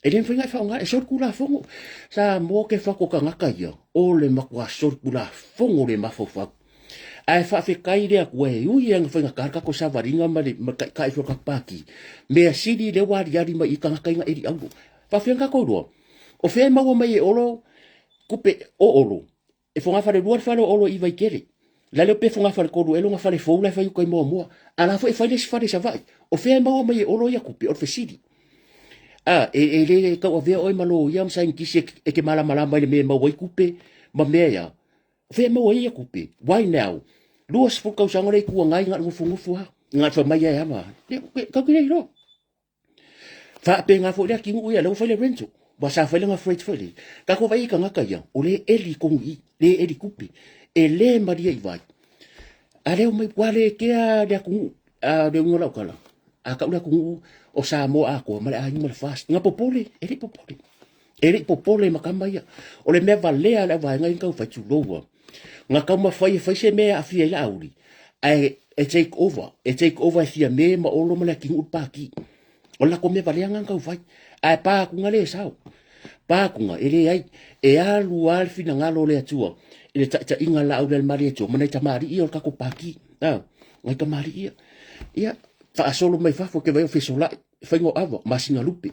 E le mafai ona e faaaoga, e solitulafono. Samoa ke fako tagata ia, o le matua solitulafono le mafaufau. Ae faafetai le Atua e ui lava ina faigata le tatou savaliga ma le taitai foi o le tatou Pati, mea sili lea ua aliali mai i tagata ia na eli auro. Faafefea ona tatou iloa? O fea e maua mai e Olo tupe o Olo? E fogafalelua le fale o Olo i Vaitele. La leo pe fogafaletolu ea lona fale fou la e fai uka i Moamoa. A la foi e fai le isi fale i Savaii. O fea e maua mai e Olo ia tupe? O le fesili. A, e le tauavea oe ma loia ma saienitisi e te malamalama i le mea e maua ai tupe ma mea ia. O fea e maua ai ia tupe? Why now? 20 tausaga o le Itu Agai na o le nofonofo lava. Na o le fai mai e ala. Tatou te le iloa. Faapena foi le atinuu ia, lea ua fai le rental. Ua sa fai lana freight foi lea. Tatou vaai i tagata ia, o lea e eli tonu i i, lea e eli tupe. E le malie i vai. A lea omai, ua le kea le atunuu, a le uiga o lau tala, a tau le atunuu o Samoa atoa ma le aiga ma le FAST. Na popole, e le i popole. E le i popole ma tama ia. O le mea valea a le auvaega ia na taumafai, tulou lava. Na taumafai e fai se mea e aafia ai Laauli, ae e take over, e take over e Fiame ma Olo ma Leatinuu le Pati. O le latou mea valea lena na taumafai. Ae pa atu na le sao. Pa atu na, e leai. E alu lava le finagalo o le Atua i le taitaiga a Laauli a le Malietoa ma nai tamalii ia o le tatou Pati. A, nai tamalii ia. Ia, faasolo mai fafo, ke vai o fesolai, faiga o ava, masina lupe.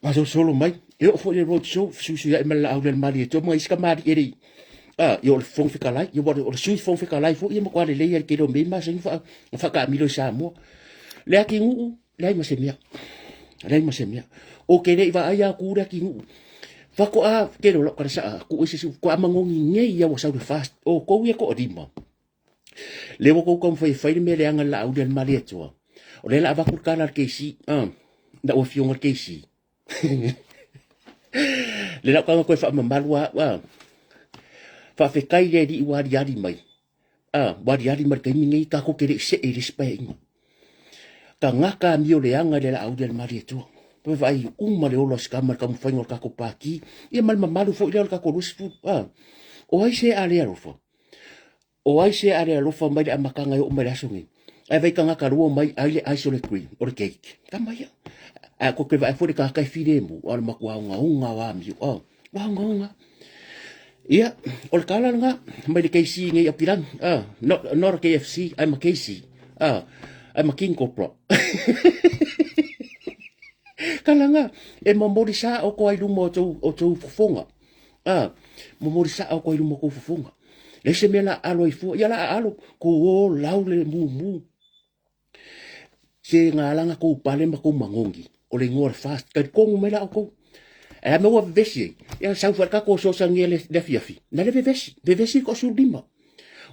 Masolosolo mai, e oo foi i le road show, fesuisuiai ma le laau le Malietoa ma isi tamalii e le i a, ia o le Fofoga Fetalai, ia o le Sui Fofoga Fetalai foi ia matua lelei lava i le tele o mea ia masani ona faataamilo i Samoa. Le atinuu, leai ma se mea. Leai ma se mea. Ou te le i vaai atu le atinuu. Faatoa tele o lau tala saa atu ai se isi, faatoa magogi nei lava ua sau le FAST. O outou ia e toalima, lea ua outou taumafai e fai le mea leaga i le Laauli a le Malietoa. O lea o le a avatu le tala a le KC, lau afioga i le KC. Le lau taga toe faamamalu a au, a. Faafetai i le Alii ua aliali mai, a, ua aliali mai i le taimi nei, tatou te le i see i le isi paeaiga. Tagata amio leaga i le Laauli a le Malietoa. Toe vaai uma le ola o si tama i le taumafaiga o le tatou Pati, ia ma le mamalu foi lea o le tatou 20, a. O ai se a le alofa? O ai se a le alofa mai le amataga e oo mai le aso nei? Ae vai tagata lua mai ai le ice o le cream, o le cake. Tama ia. Ae ko te vaai foi le tagata e filemu, o le matua ogaoga o amio. Oh, ua ogaoga. Ia, o le tala lena, mai le KC nei Apilangi. Ah, not, not a KFC, I'm a KC. Ah, I'm a King Cobra. Tala nga, e momoli sa o ko ai luma o tou, o tou fofoga. A, momoli sao koe i luma o kou fofoga. Leai se mea la alo ai fua, ia la alo, kou o lau le mumu. Se ngā langa kou pale ma kou magogi, o le ingoa o le FAST, talitonu mai la outou. Ae a mea ua vevesi ai, ia sau foi le tatou fesoasoani le afiafi, na le vevesi, vevesi le toasefululima.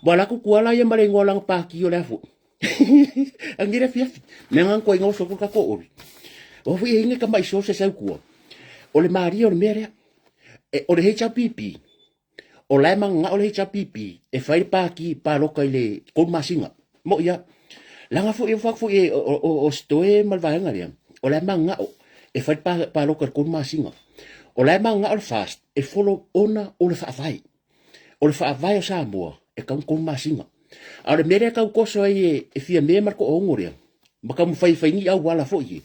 Ua alu atu Tuala ia ma le igoa o lana pati o le a foi. Angi le afiafi. Mea ngā koe ingoa soku tatou oli. O foi e inge ka mai so se sau kua. O le maria o le mea lea. E, o le HRPP, o la e mananao le HRPP e fai le pāti pāloka i le 3 masina. Mo ia, leaga foi e fai foi e o Stoe ma le vaega lea, o la e mananao e fai le pāloka i le 3 masina. O la e mananao le FAST e follow ona o le faavae. O le faavae o Samoa e tau 3 masina. A o le mea lea e tau toso ai e Fiame ma le toaono lea, ma taumafai e fai ni auala foi e,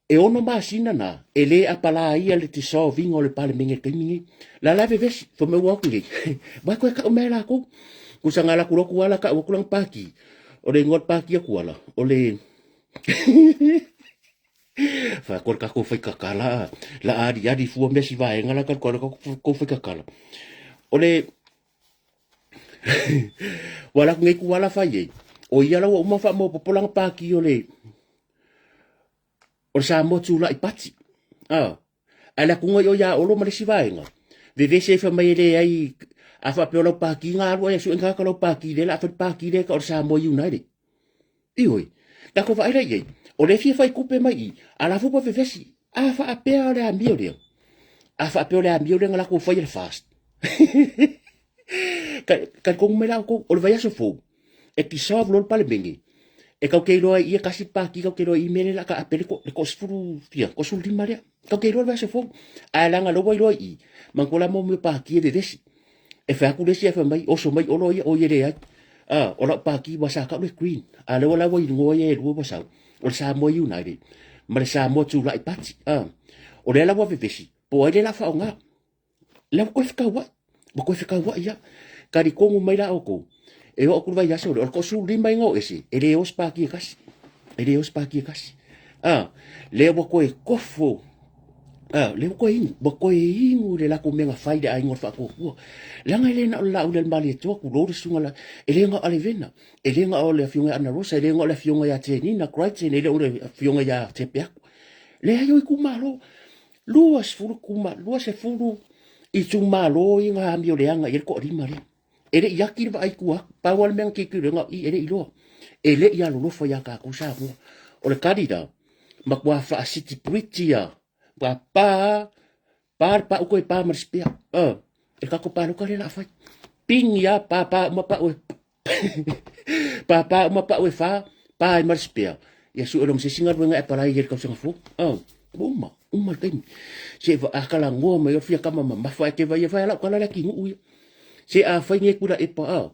e 6 masina na e le apalaia le dissolve-ina o le Palemene i le taimi nei. La la e vevesi, fai mai ua atu nei, vai koe kau mai lakou. Kusa nga laku loku ala kau aku langa paki. O le ingoa o le paki aku ala, o le Wha ko ka ko whai kakala, la ari ari fua mea si vaenga la ka ko ko whai kakala. O le Ua laku nei ku ala whai ei. O ia la ua uma wha mo popolanga pāki o le o le Samoa tūlaʻi pati. Ah. Ae le akunga i o ia olo ma le isi vaega. Vevesi ai wha mai e le ai A faapea o lau pati na alu ai e sue tagata lau pati lea o le a fai le pati lea e tau o le Samoa United. Ioe. Tatou vaai la i ai, o lea e fia fai tupe mai i i, a o la foi ua vevesi. A faapea o le amio lea, a faapea o le amio lea na latou faia le FAST. Talitonu mai la outou, o le vaiaso fou, e dissolve loa le Palemene, e tatou te iloa ai i i e tasi le pati tatou te iloa ai i i mea lea o le a taape le toasefulu fia, toasefululima lea. Tatou te iloa le vaiaso fou. Ae leaga o lea ua iloa i i, manatua la mo mea o pati e vevesi. E fai atu le isi ae fai mai, oso mai Olo ia, oi e leai. A, o lau pati ua sa tau le Green, a o lea ua la ua igoa ia e lua ua sau, o le Samoa United ma le Samoa Tulai Party. A, o lea la ua vevesi, po o ai lea o le a faaaoga. Lea ua toe fetauai, ua toe fetauai lava. Talitonu mai la outou, e oo atu le vaiaso lea, o le toasefululima ai na o ese, e le o se pati e tasi. E le o se pati e tasi. A, lea ua toe tofo, a, lea ua toe inu, ua toe inu le latou mea na fai i le aiga o le Faatuatua. Leaga e le na o le Laauli a le Malietoa, tulou le susuga i le, e le na o Alevena, e le na o le afioga ia Ana Rosa, e le na o le afioga ia Tenina Crichton, e le o le afioga ia Tepeaku. Leai o itumalo. 20 itumalo ia na amioleaga i ai le toalima lea. E le i ati le vaai i tua atu, pau lava le mea na tilotilo i ai na o i, e le i iloa. E le i alolofa ia tatou Samoa. O le tali la, matua faasitipuliti lava, matua pa lava, pa le pau toe pa ma le spea. E le tatou palota lea o le a fai. Pigi lava, pa pa uma pau e Pāpā uma pau e whā, pā ai ma le spea. Ia sue loa ma se isi galuega e apalai ai i le tausaga fou. Oh, ua uma, uma le taimi. Se a talanoa mai o le fia tama mamafa e te vai e fai a lau tala le atinuu ia. Se a fai nei Tuilaepa, ah,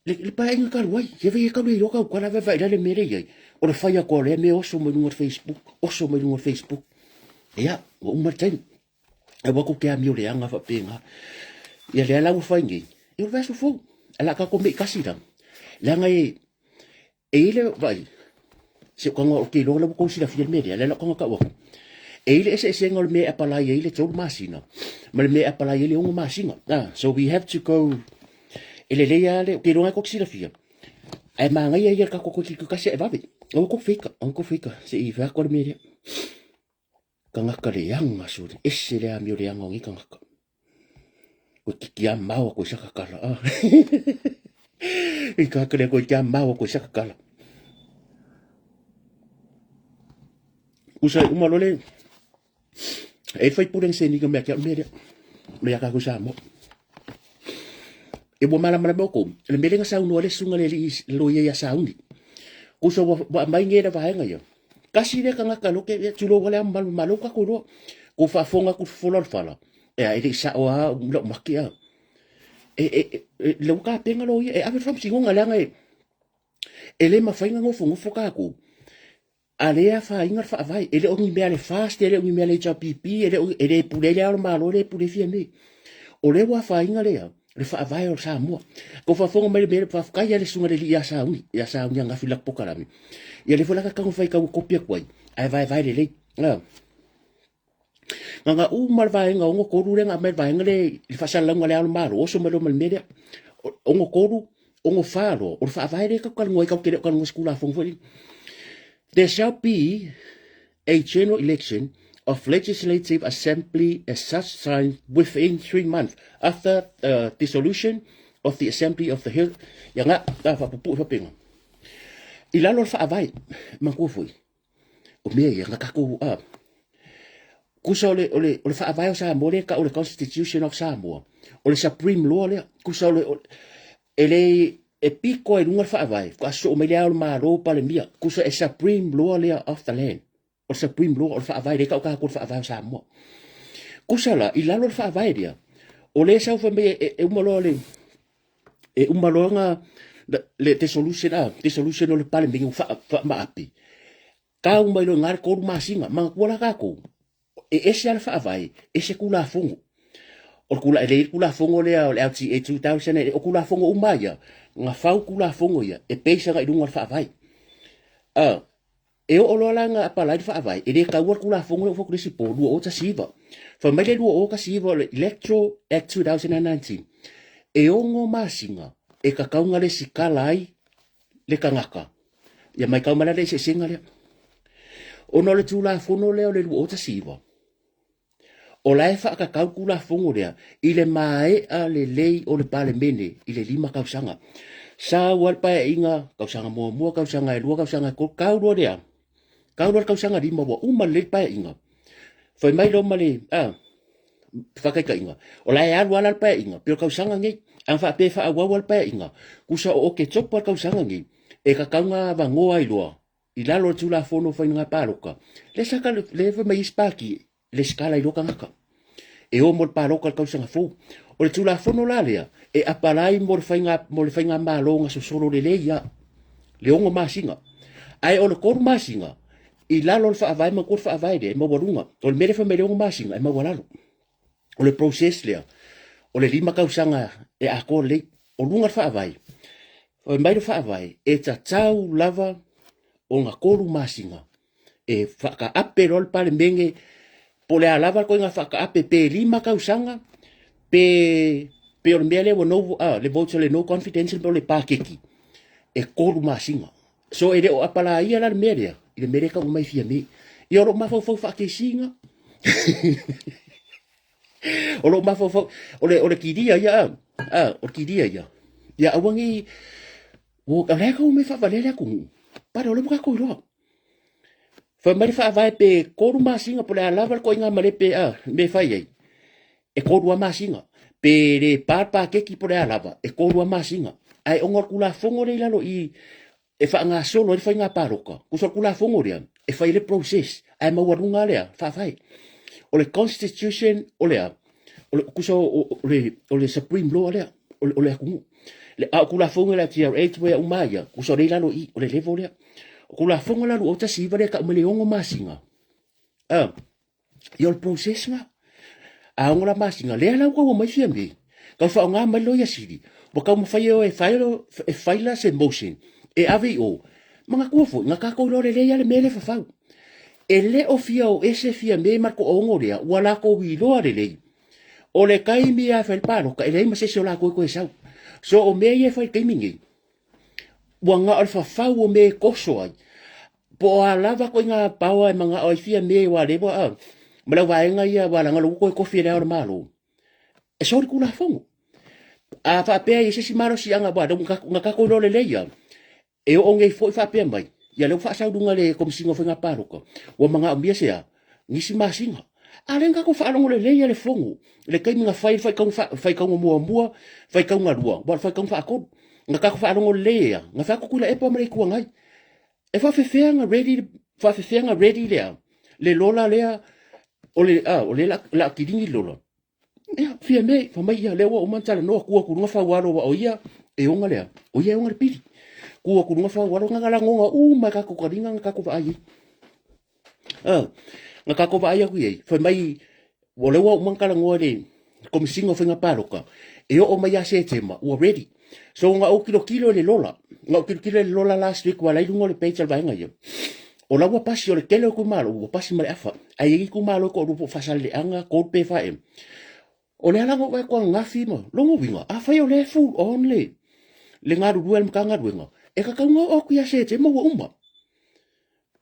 le, le paeaiga talu ai, se vai e tau le iloa tau tala vaevae la le mea lea i ai. O le fai atu o lea mea oso mai luga o le Facebook, oso mai luga o le Facebook. Ia, ua uma le taimi. Aua tou te amio leaga faapena. Ia lea la ua fai nei, ia o le vaiaso fou. Ae o le a tatou mei tasi la. Leaga e, e i ai le, vaai, si ou tago, ou te iloa la ua tou silafia le mea lea, lea la ou tago tau atu. E i ai le eseesega o le mea e apalai ai le 3 masina ma le mea e apalai ai le 6 masina. Ah, so we have to go, e lelei lava le, ou te iloa lava tou te silafia, ae manaia ia le tatou toe tilotilo tasi ae vave. Aua tou feita, aua tou feita, se i fai atu le mea lea. Tagata leaga sole, ese le amio leaga o nei tagata. Koe titi a mao koe saka kala. Ah. I ka kare koe kia mao koe saka kala. Usa uma lole e fai pule se ni ka mea kia mea lea. Mea ka ko sa mo. E ua malamalama oukou, le mea lea na saunoa le susuga i le alii loia ia Sauni. Kusa ua, ua aumai nei le vaega ia. Kasi lea tagata loke, ia tulou lava le ao mamalu malo ua tatou iloa. Ua faafofoga atu le fofola o le fala, ia e le i sao lava lau mati a. E, e, e, lea ua tapena loia, e ave le faamasinoga leaga e, e le mafai ona nofonofo tatou. A lea e afaina le faavae, e le o ni mea a le FAST, e le o ni mea a le HRPP, e le o, e le pule ai le Ao o le Malo, e le pule ai Fiame. O lea ua afaina lea, le faavae o Samoa. Tou faafofoga mai le mea, faafetai lava i le susuga i le alii ia Sauni, ia Sauni Angafi i laka polokalame. Ia lea foi la taumafai tau kopi atu ai, ae vaevae lelei. Na na uma le vaega 63 lea na aumai le vaega lea i le faasalalauga a le Ao o le Malo, oso mai loa ma le mea lea. 63, 64 loa, o le faavae lea tatou talanoa ai, tatou te le o talanoa i se Tulafono foi lele. There shall be a general election of Legislative Assembly at such time within 3 months after the dissolution of the Assembly of the Hill. Ia nga, ta faapupuu faapena. I lalo o le faavae, manatua foi, o mea ia, na tatou, tusa o le, o le, o le faavae o Samoa lea e tau o le Constitution of Samoa, o le Supreme Law lea, tusa o le, o, e le, e pito ai i luga le faavae, faatoa sosoo mai le Ao o le Malo, Palemia, tusa e Supreme Law lea of the land. O le Supreme Law, o le faavae lea e tau tatou o le faavae o Samoa. Tusa la, i lalo o le faavae lea, o lea e sau fai mai e, e, e uma loa le, e uma loa na, le dissolution, ah, dissolution o le Palemene ua faamaapi, tau mai loa i ina le 3 masina, manatua la tatou, e ese lava le faavae, ese Tulafono. O le tula, e leai le Tulafono lea o le LTA 2000, o Tulafono uma lava ia, na fau Tulafono ia, e base agai i luga o le faavae. Ah, e oo loa la na apalai le faavae, e le taua le Tulafono lea ua fai atu le isi po, 2019. Fai mai le 2019 o le Electoral Act 2019, e ono masina e tatau ona resitala ai le tagata. Ia matau mai la le eseesega lea. Ona o le Tulafono lea o le 2019, O la e faakakau le Tulafono lea i le maea lelei o le Palemene i le 5 tausaga. Sau lava le Paeaiga, tausaga muamua, tausaga e lua, tausaga e tolu, tau loa lea, tau loa le tausaga lima ua uma lelei le Paeaiga, fai mai loa ma le faataitaiga, o la e alu lava la le Paeaiga, pei o le tausaga lenei. A na faapea e faaauau lava le Paeaiga, tusa o Oketopa le tausaga lenei, e tatau ona avanoa ai loa i lalo o le Tulafono o Faiga Palota, lea sa lea fai mai isi pati, lesitala ai loa tagata e o mo le palota i le tausaga fou. O le Tulafono la lea, e apalai mo le faiga, mo le faigamalo na sosolo lelei lava, le 6 masina. Ae o le 3 masina, i lalo o le faavae, manatua le faavae lea, e maualuga. O le mea lea fai mai le 6 masina, e maualalo. O le process lea, o le 5 tausaga e atoa lelei. O luga o le faavae, fai mai le faavae, e tatau lava ona 3 masina e faataape loa le Palemene, po o le a lava le ituaiga faataape, pe 5 tausaga, pe, pe o le mea lea ua no, le vote o le no confidence po o le paketi, e 3 masina. So e le o apalaia la le mea lea, i le mea lea e tau mai Fiame. Ia o lou mafaufau faakesiga. O lou mafaufau, o le kilia ia, o le kilia ia. Ia aua ne i, o la e tau mai faavalea le atunuu. Pale o lea ua tatou iloa. Fai mai le faavae pe 3 masina po o le a lava le ituaiga malepe a mea e fai ai, e 3 lava masina. Pe le pa le paketi po o le a lava, e 3 lava masina. Ae ona o le Tulafono lea i lalo i i e faagasolo ai le faiga palota, tusa o le Tulafono lea e fai ai le process, ae maualuga lea faavae. O le Constitution o le a? O le, tusa o le Supreme Law lea, o le atunuu. A o Tulafono la TRA ua uma ia, tusa o lea i lalo i i, o le level lea. O Tulafono la 2019 lea e tau mai le 6 masina, ia o le process la. A 6 la masina, lea la ua tau omai Fiame, tau faaaoga mai le Loia Sili, ua taumafai e o e file, e file se motion e ave i o. Manatua foi, na tatou iloa lelei lava le mea lea e fafau. E le o fia o ese Fiame ma le toaono lea, ua latou iloa lelei. O le taimi lava e fai le palota, e leai ma se isi o latou e toe sau. So o mea ia e fai i le taimi nei, ua na o le fafau o mea e toso ai. Po o a lava ituaiga power e manao ai Fiame aua lea ua, ma le auvaega ia aua leaga o lea ua toe tofi e Le Ao o le Malo, e solitulafono. A faapea e i ai se isi malosiaga aua na tatou iloa lelei lava, e oo nei foi faapea mai, ia lea ua faasau i luga e le Komesina o Faiga Palota, ua manaomia se a? Nisi masina. A lea na tatou faalogo lelei lava i le fono, i le taimi na fai ai le faitauga muamua, faitauga lua, aua o le faitauga faatolu. Na tatou faalogo lelei ai lava, na fai atu Tuilaepa ma le Itu Agai, e faapefea ona ready, faapefea ona ready le a? Le lola lea, o le, a, o lea o le a kilini le lola. Ia, Fiame, fai mai ia, lea ua uma ona talanoa, tu atu i luga Faualo, aua o ia e ona le a? O ia e ona le pili. Tu atu i luga Faualo, na lagona uma e tatou taliga na tatou vaai ai. Na tatou vaai atu i ai, fai mai, o lea ua uma ona talanoa i le Komesina o Faiga Palota, e oo mai ia Setema, ua ready. So na ou tilotilo i le lola, na ou tilotilo i le lola last week, aua la e i luga o le page a le vaega ia. O la ua pasi, o le tele o itumalo, ua pasi ma le afa. Ae i ai itumalo e toalua po o Faasaleleaga, Gold pe 4M. O lea la na ou vaai atu ananafi ma lona uiga, afai o lea e full on le galulue a le Matagaluega, e tatau ona oo atu ia Setema ua uma.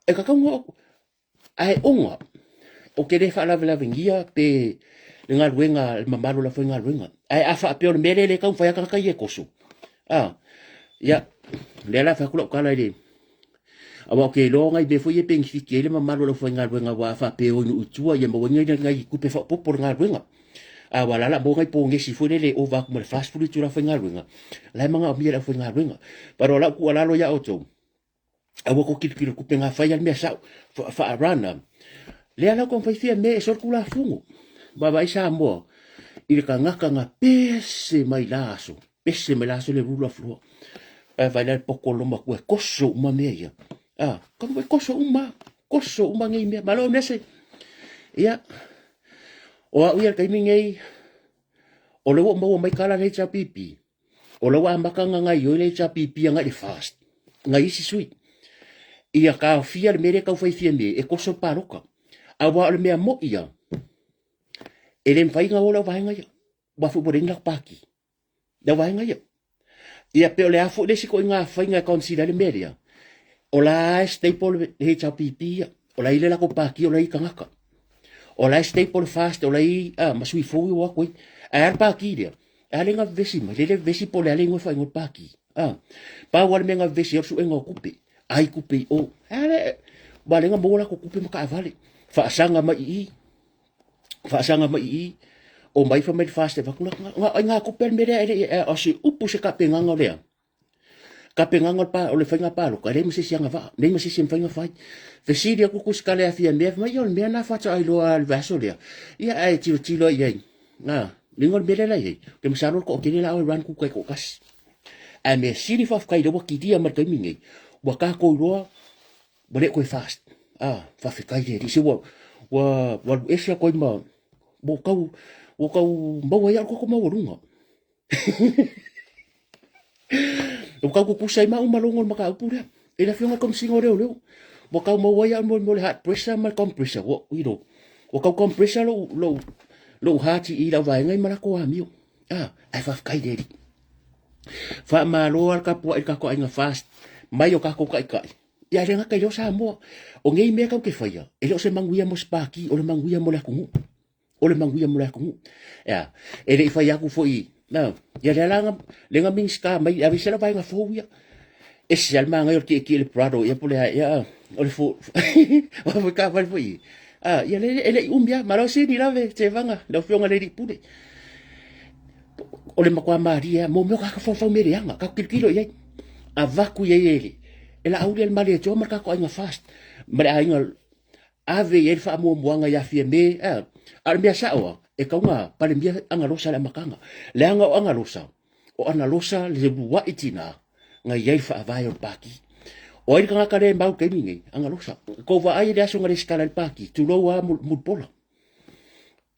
E tatau ona oo atu. Ae ona, ou te le faalavelavegia pe le galuega a le mamalu o le aufaigaluega. Ae a faapea o le mea lea e le taumafai lava tagata ia e toso, a, ia, lea la e fai atu lau tala i le, aua ou te iloa nai mea foi ia e penefiti ai le mamalu o le aufaigaluega, aua a faapea e o i nuu i tua, ia maua ai nai tupe faaopoopo i le galuega. A aua o la o le a maua nai ponesi foi lele e ova atu ma le 40 itula faigaluega, la e manaomia e le aufaigaluega. But o lau tuualalo ia outou, aua tou tilotilo tupe na fai a le mea sao faa-run lea la taumafai Fiame e solitulafono. Vaavaai Samoa i le tagata na pese mai la aso, pese mai la aso le rule of law. Ae vaai la le poto o le matua e toso uma mea ia. Ah, e toso uma, toso uma nei mea. Malo nese. Ia, o au ia le taimi nei, o lea ua maua mai tala le HRPP, O la ua amata ona gaoioi le HRPP agai i le FAST, nai isi sui, ia taofia le mea lea e tau fai Fiame e toso le palota. Aua o le mea moi ia, e le mafai ona o le auvaega ia, aua foi ua leai ni latou pati, le auvaega ia. Ia pe o le a foi le isi ituaiga faiga e consider ai le mea lea, o la e stable le HRPP ia, o la e i le latou pati, o la e i tagata. O la e stable le FAST, o la e i, ma sui fou i o atu ai. Ae a le pati lea? E a le na vevesi mai, le le vevesi po o le a le igoa e faaigoa le pati. Pau lava le mea na vevesi ai o le suega o tupe, ai tupe i o. E a le, aua lea na maua latou tupe ma taavale, faasaga mai i i, faasaga mai i i, omai fai mai le FAST e avatu la, na o aiga tupe le mea lea e le i, o se upu se tapenaga o le a? Tapenaga o le pa, o le faiga palota, e leai ma se isi agavaa, leai ma se isi e mafai ona fai. Fesili atu Tusitala ia Fiamē, fai mai, ia o le mea lena faatoa iloa lava i le vaiaso lea. Ia ae tilotilo i ai, a, le iga o le mea lea la i ai, ou te masalo o le toatele la o e run kuka e toatasi. Ae mea sili faafetai lea ua kilia mai le taimi nei, ua tatou iloa ua le toe FAST. A, faafetai le Alii, se ua, ua, ua alu ese atu ai ma, ua tau, ua tau maua ai au le toto maualuga. Ua tau tutusa ai ma au ma logo o le mataupu lea. I le afioga i le Komesina o Leoleo, ua tau maua ai au mo le heart pressure ma le compressor. Ua, you know, ua tau compressor lou, lou, lou heart i lau vaega i ma latou amio. Ah, ae faafetai le Alii. Faamalo lava le tapuai i le tatou aiga FAST mai o tatou taitai. Ia e le gata i lea o Samoa. O nei mea tatou te faia, e le o se manuia mo se pati, o le manuia mo le atunuu. O le manuia mo le atunuu. Ea, e le i fai atu foi, na, ia lea la lea na Minisita mai, aveese la vaega fou ia. E se lava le manaia o le tietie i le Prado ia po o le a ea, o le fo, o foi taavale foi ia. Ah, ia le, e le i umi lava, malo sini lave, Tevaga, lau Afioga i le Alii Pule. O le matua malie lava, mo mea o tagata faufau mea leaga, tatou tilotilo i ai. Avatu i ai e le, e Laauli a le Malietoa ma le tatou aiga FAST, ma le aiga ave i ai le faamuamuaga ia Fiame, a o le mea sao lava, e tatau ona palemia Analosa i le amataga. Leaga o Analosa, o Analosa le uluai tina na i ai le faavae o le Pati. O ai le tagata lea e mau i le taimi lenei? Analosa. Tou vaai i le aso na resitala ai le Pati, tulou lava Mulipola.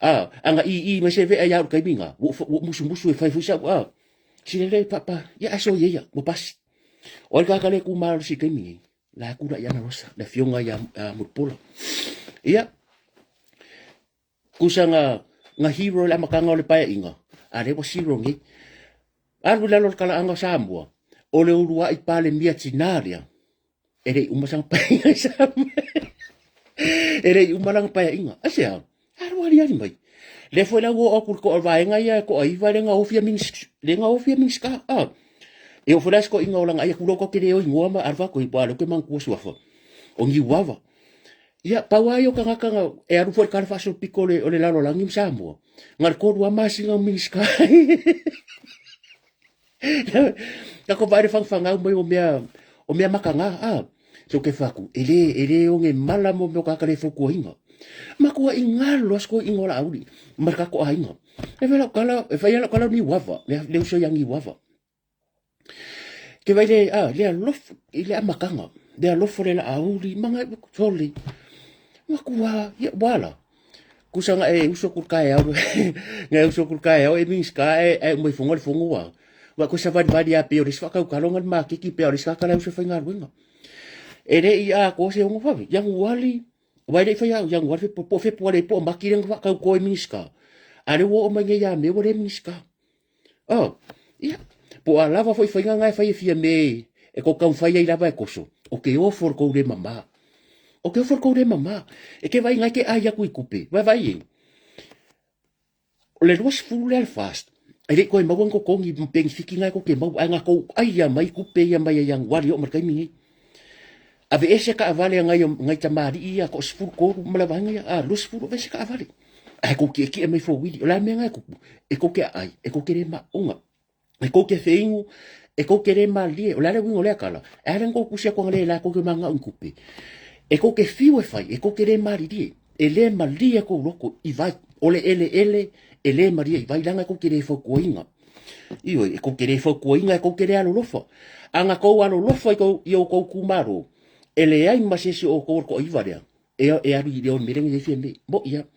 A, ana ii mai se vea ia au i le taimi lena, ua ou musumusu e fai foi sau, a, sila lea papa, ia ae soia ia, ua pasi. O ai le tagata lea e tu malosi i le taimi lenei? La kula i Analosa, le afioga ia Mulipola. Ia, kusa nga, nga hero le amataga o le paeaiga, a lea ua zero nei. Alu i lalo o le talaaga o Samoa, o le uluai Palemia tinā lea, e le i uma sana paeaiga i Samoa. E le i uma lana paeaiga. Aisea? Alu aliali mai. Lea foi la ua oo atu i le toa o vaega ia e toaiva lea na ofia lea na ofia Minisita. Ah. E oo foi la i se toeaina o lana ai atu loa tatou te le o igoa ma alu faatoi, aua o lea ou te manatua suafa o Niuava. Ia, pau lava ia o tagata na e alu foi i le tala faasolopito o le, o le lalolagi ma Samoa, na o le 3 lava masina o Minisita. Tatou vaai le fagafagau mai o mea, o mea mataga, ah. So ke fai atu, e le, e le oge mala mo mea o tagata le fautuaina. Matuai galo lava si toeaina o Laauli ma le tatou aiga. E fai lau tala, e fai lau tala o Niuava, le, le uso ia Niuava. Ke vai le, ah, le alofa i le amataga, le alofa le Laauli, ma ngai sole. Matua, ia, ua ala. Kusa nga e uso ku le taeao, nga e uso ku le taeao e Minisita e, e uma ifoga le fono ua. Ua koe savalivali a pei o le isi faatautalo nga le maketi pea o le isi tagata la e uso e faigaluega. E le i atoa se ono vave, Ianuari, aua e le i fai au Ianuari, po o Fepuari po o Mati lea na faatauto ai Minisita. A lea ua oo mai nei ia Me ua le Minisita. Oh, ia, po o a lava foi faiga na e fai e Fiame e kou taumafai ai lava e koso, o ke ofo le kou le mama. O ke ofo le kou le mama. E ke vaai ngai ke ai aku i kupe. Vaai e. O le 20 lea le FAST. E le i toe maua ni totogi ma penefiti na e tou te maua, ae na tou ai lava mai tupe ia mai ia Ianuari e oo mai le taimi lenei. Aveese taavale a nai, nai tamalii ia toa 13 ma le vaega ia, a 20, aveese taavale. Ae tou tietie mai fowili. O le a le mea na e tupu? E tou te aai, e tou te le maoga, e tou te feinu, e tou te le malilie. O le a le uiga o lea tala? E ala ona tou tusi atu analeila tou te mananao i ni tupe. E tou te fiu e fai, e tou te le malilie. E le malie kou loto i vai. O le eleele e le malie i vai, leaga e tou te le fautuaina. Ioe, e tou te le fautuaina, e tou te le alolofa. A na tou alolofa i tou, i outou itumalo, e leai ma se isi o outou o le toaiva lea e, e alu i le mea lea fia mea. Moʻi lava.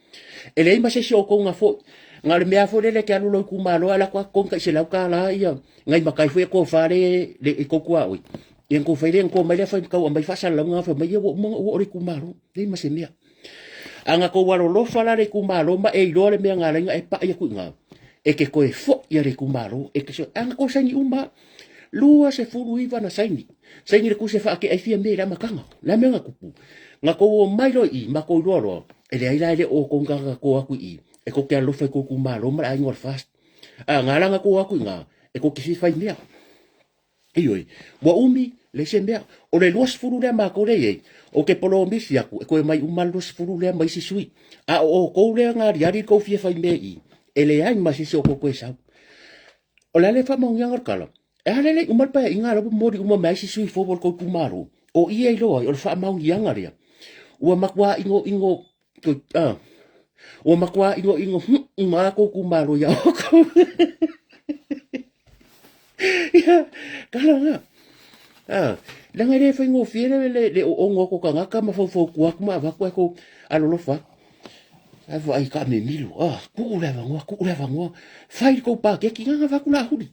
E leai ma se isi o outou na foi, na o le mea foi lele e te alu lou itumalo ae alu atu totogi tai $100 ia nai matai foi e tofa le, le i tou tuaoi. Ia na tou fai lea, na tou omai lea fai, tau aumai faasalalauga fai mai ia ua uma ona ou oo i le itumalo. Leai ma se mea. A na tou alolofa la le itumalo ma e iloa le mea na ala ai ona e pai atu i ina, e te toe foi a le itumalo, e te a na tou saini uma lava, 29 na saini, saini le tusi e faatea ai Fiame i le amataga. O le a mea na tupu? Na tou omai loa i i, matou iloa loa, E leai la e le o outou ni tagata to atu i i, e tou te alofa i tou itumalo ma le aiga o le FAST. A na ala na to atu i ina, e tou te fia fai mea. Ioe, ua umi, leai se mea. O le 20 lea matou lea e i ai, ou te polomisi atu e toe mai uma le 20 lea ma isi sui. A o outou lea na aliali le tou fia fai mea i i, e leai ma se isi o outou toe sau. O le a le faamaoniaga o le tala? E a le le uma le paeaiga a la ua momoli uma mai isi sui fou o le tou itumalo? O i e iloa ai, o le faamaoniaga lea. Ua matua inoino ua matua inoino uma lava tou itumalo ia outou. Ia, tala na. Ah, leaga e le faigofie le, le, le oono atu o tagata ma faufautua atu ma avatu ae tou alolofa atu. Ae vaai taamemilo, ah, tuu le avanoa, tuu le avanoa. Fai le tou paketi, na na avatu lauli.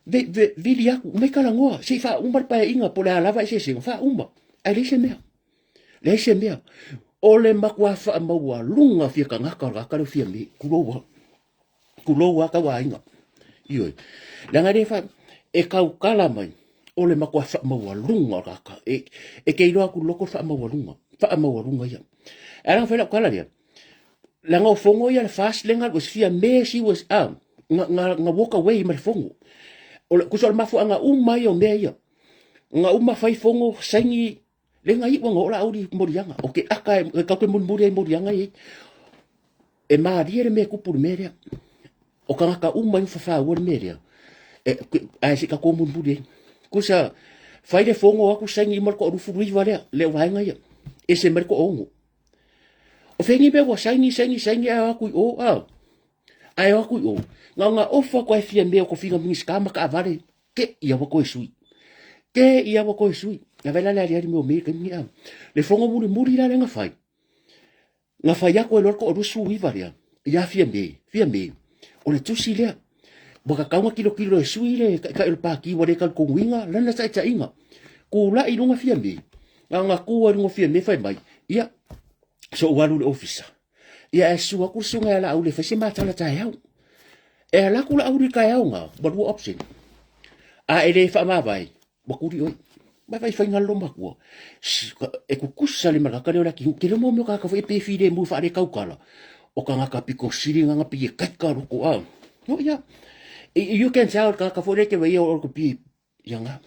Ve, ve, vili atu, mai talanoa, se i faauma le paeaiga po o le a lava eseesega, faauma. Ae leai se mea. Leai se mea. O le matua faamaualuga fia tagata o le tagata lea o Fiame, tulou lava. Tulou lava tau aiga. Ioe. Leaga e le fa, e tautala mai, o le matua faamaualuga o le tagata. E, e te iloa atu loko le faamaualuga, faamaualuga ia. E ala ona fai lau tala lea, leaga o fono ia le FAST lea na alu ese, Fiame she was, ah, na, na, na walk away ma le fono. O le, tusa o le mafuaaga uma ia o mea ia. Na uma fai fono, saini Le na iu ana oo Laauli i moliaga, o ke aka e kau ke mulimuli ai moliaga i E malie le mea kupu le mea lea. O kangaka uma i fafaua le mea lea. E, ae se tatou mulimuli ai. Kusa, fai le fono aku saini uma le toa 29 lea, le vaega ia. Ese mai le toa 6. O fengi mea ua saini, saini, saini ae o atu i o, a. Ae o atu i o. Na ona ofa atu ai fia mea o tofiga Minisita ma taavale Te i aua koe sui. Te i aua koe sui. Na vai la le aliali me o me taimi a. Le fono mulimuli la le na fai. Na fai atu e loa le toa 29 lea. Ia Fiame, Fiame. O le tusi lea. Ua tatau ona tilotilo e sui le taitai o le pati ua le talitonuina lana taitaiga. Tulai i luga Fiame. Na ona tu ai luga o Fiame fai mai, ia, se i ou alu i le ofisa. Ia ae susu atu le susuga ia Laauli e fai se matala taeao. E ala atu Laauli i le taeao na, ua lua option. A e le faamavae, ua tuli oe. Mai vai faiga le loomatua. E tutusa le ma le tagata lea o Leatinuu. Tele mo mea o tagata foi e pe filemu e faaletautala. O tagata pito sili na pei e taika loko a. No ia. You can tell le tagata foi lea e te vaia o le pi Ia nga.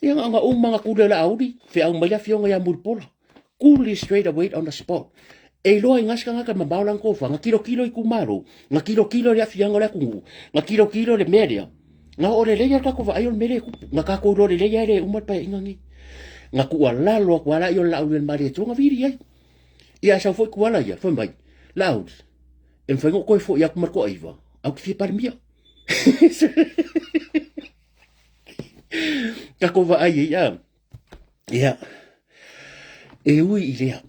Ia nga nga uma nga kule la auli, feau mai le afioga ia Mulipola. Kuli straight away on the spot. E iloa i gasi kangaka mamao lana tofa, nga kilokilo i kumalo, nga kilokilo le afiaga o le atunuu, nga kilokilo le mea lea. Nga oo lelei a le tatou vaai o le mea lea e tupu. Nga tatou iloa lelei lava e le uma le paeaiga lenei. Nga tuualalo atu lava laia o le Laauli o le Malietoa na vili ai. Ia ae sau foi Tuala ia, fai mai, Laauli, e mafai ona ou toe foi atu ma le toaiva, ae ou te fia Palemia. Tatou vaai ai a. Ia. E ui i lea.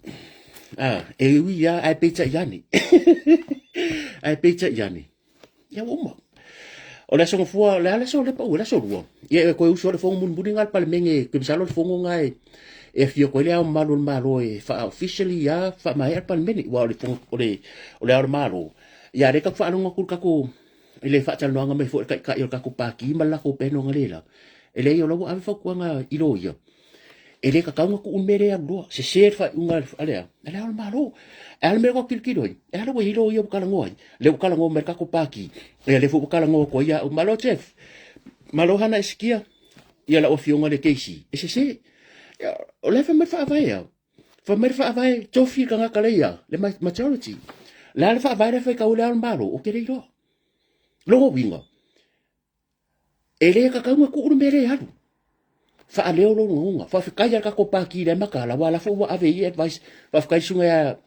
A, e ui ia ae peitai ane. Ae peitai ane. Ia ua uma. O le aso Gafua, o le a le aso lea pau, le aso lua. Ia e toe usu le fono mulimuli nga le Palemene, ke masalo le fono nga e e afio atu ai le Ao Mamalu o le Malo e faa-officially ia faamaea le Palemene, aua o le fono o le o le Ao o le Malo. Ia lea tatou faalogo atu i le tatou i le faatalanoaga mai foi a le taitai o le tatou pati ma le latou panel na lela. E leai o la ua ave fautuaga i loia, e le tatau ona tuu le mea lea e alu loa, sese le faaiuga a le a? A le Ao o le Malo. E a le mea lea ua tilotilo ai? E a le ua i ai loia ua talanoa ai? Lea ua talanoa mai le tatou pati, ia lea foi ua talanoa atu ai au. Malo Jeff, malo Hana Esikia, ia lau afioga i le KC, e sese. Ia, o la e fai mai le faavae a. Fai mai le faavae, tofi le tagata lea ia, le majority. Le a le faavae lea e faitau ai le Ao o le Malo, ou te le iloa. Lona uiga, e le tatau ona tuu le mea lea e alu. Faaleo lou lagona. Faafetai lava i le tatou Pati i lea matala, aua o la foi ua ave i ai advice. Faafetai i le susuga ia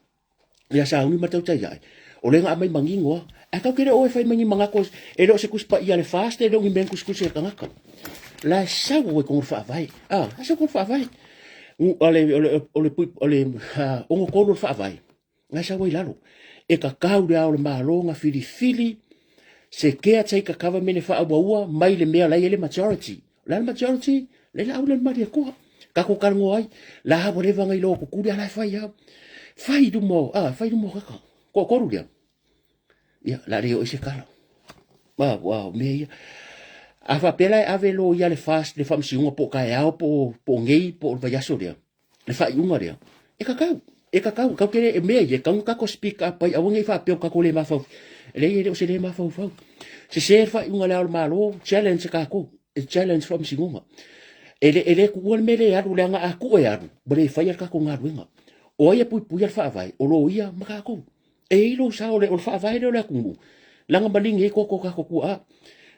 ia Sauni ma Tautaiae, o lea na aumai manino lava. Ae tatou te le o e fai mai ni manatu, e le o se Tusi Paia a le FAST, e le o ni mea na tusitusi e le tagata. O la e sau ai i totonu o le Faavae. A, la e sau i totonu o le Faavae. O le, o le, o le, o le 63 o le Faavae, la e sau ai i lalo. E tatau le Ao o le Malo ona filifili se caretaker government e faaauaua mai le mea la e i ai le majority. O le a le majority? Le la aule le Malietoa. Tatou talanoa ai. La ua leva ona iloa tutuli a la e fai lava. Fai i luma o, a, fai i luma o kaka. Toatolu lea. Ia, la le oo i se tala. Ma, ua, mea ia. A faapea la e ave loia le FAST, le faamasinoga po o taeao po o, po o nei po o le vaiaso lea, le faaiuga lea, e tatau. E kakau, kau ke e mea ia, kau kako speak up ai, aua nei faapea o kako le mafaufau. E leai, e le o se le mafaufau. Sese le faaiuga a Le Ao o le Malo, challenge tatou, e challenge faamasinoga. E le, e le tuua le mea lea e alu, leaga a tuu e alu, ua le faia le tatou galuega. O ai e puipuia le faavae? O loia ma tatou. E i ai lou sao, o le faavae lea o le atunuu, leaga maligi ai toto o tatou tuaa.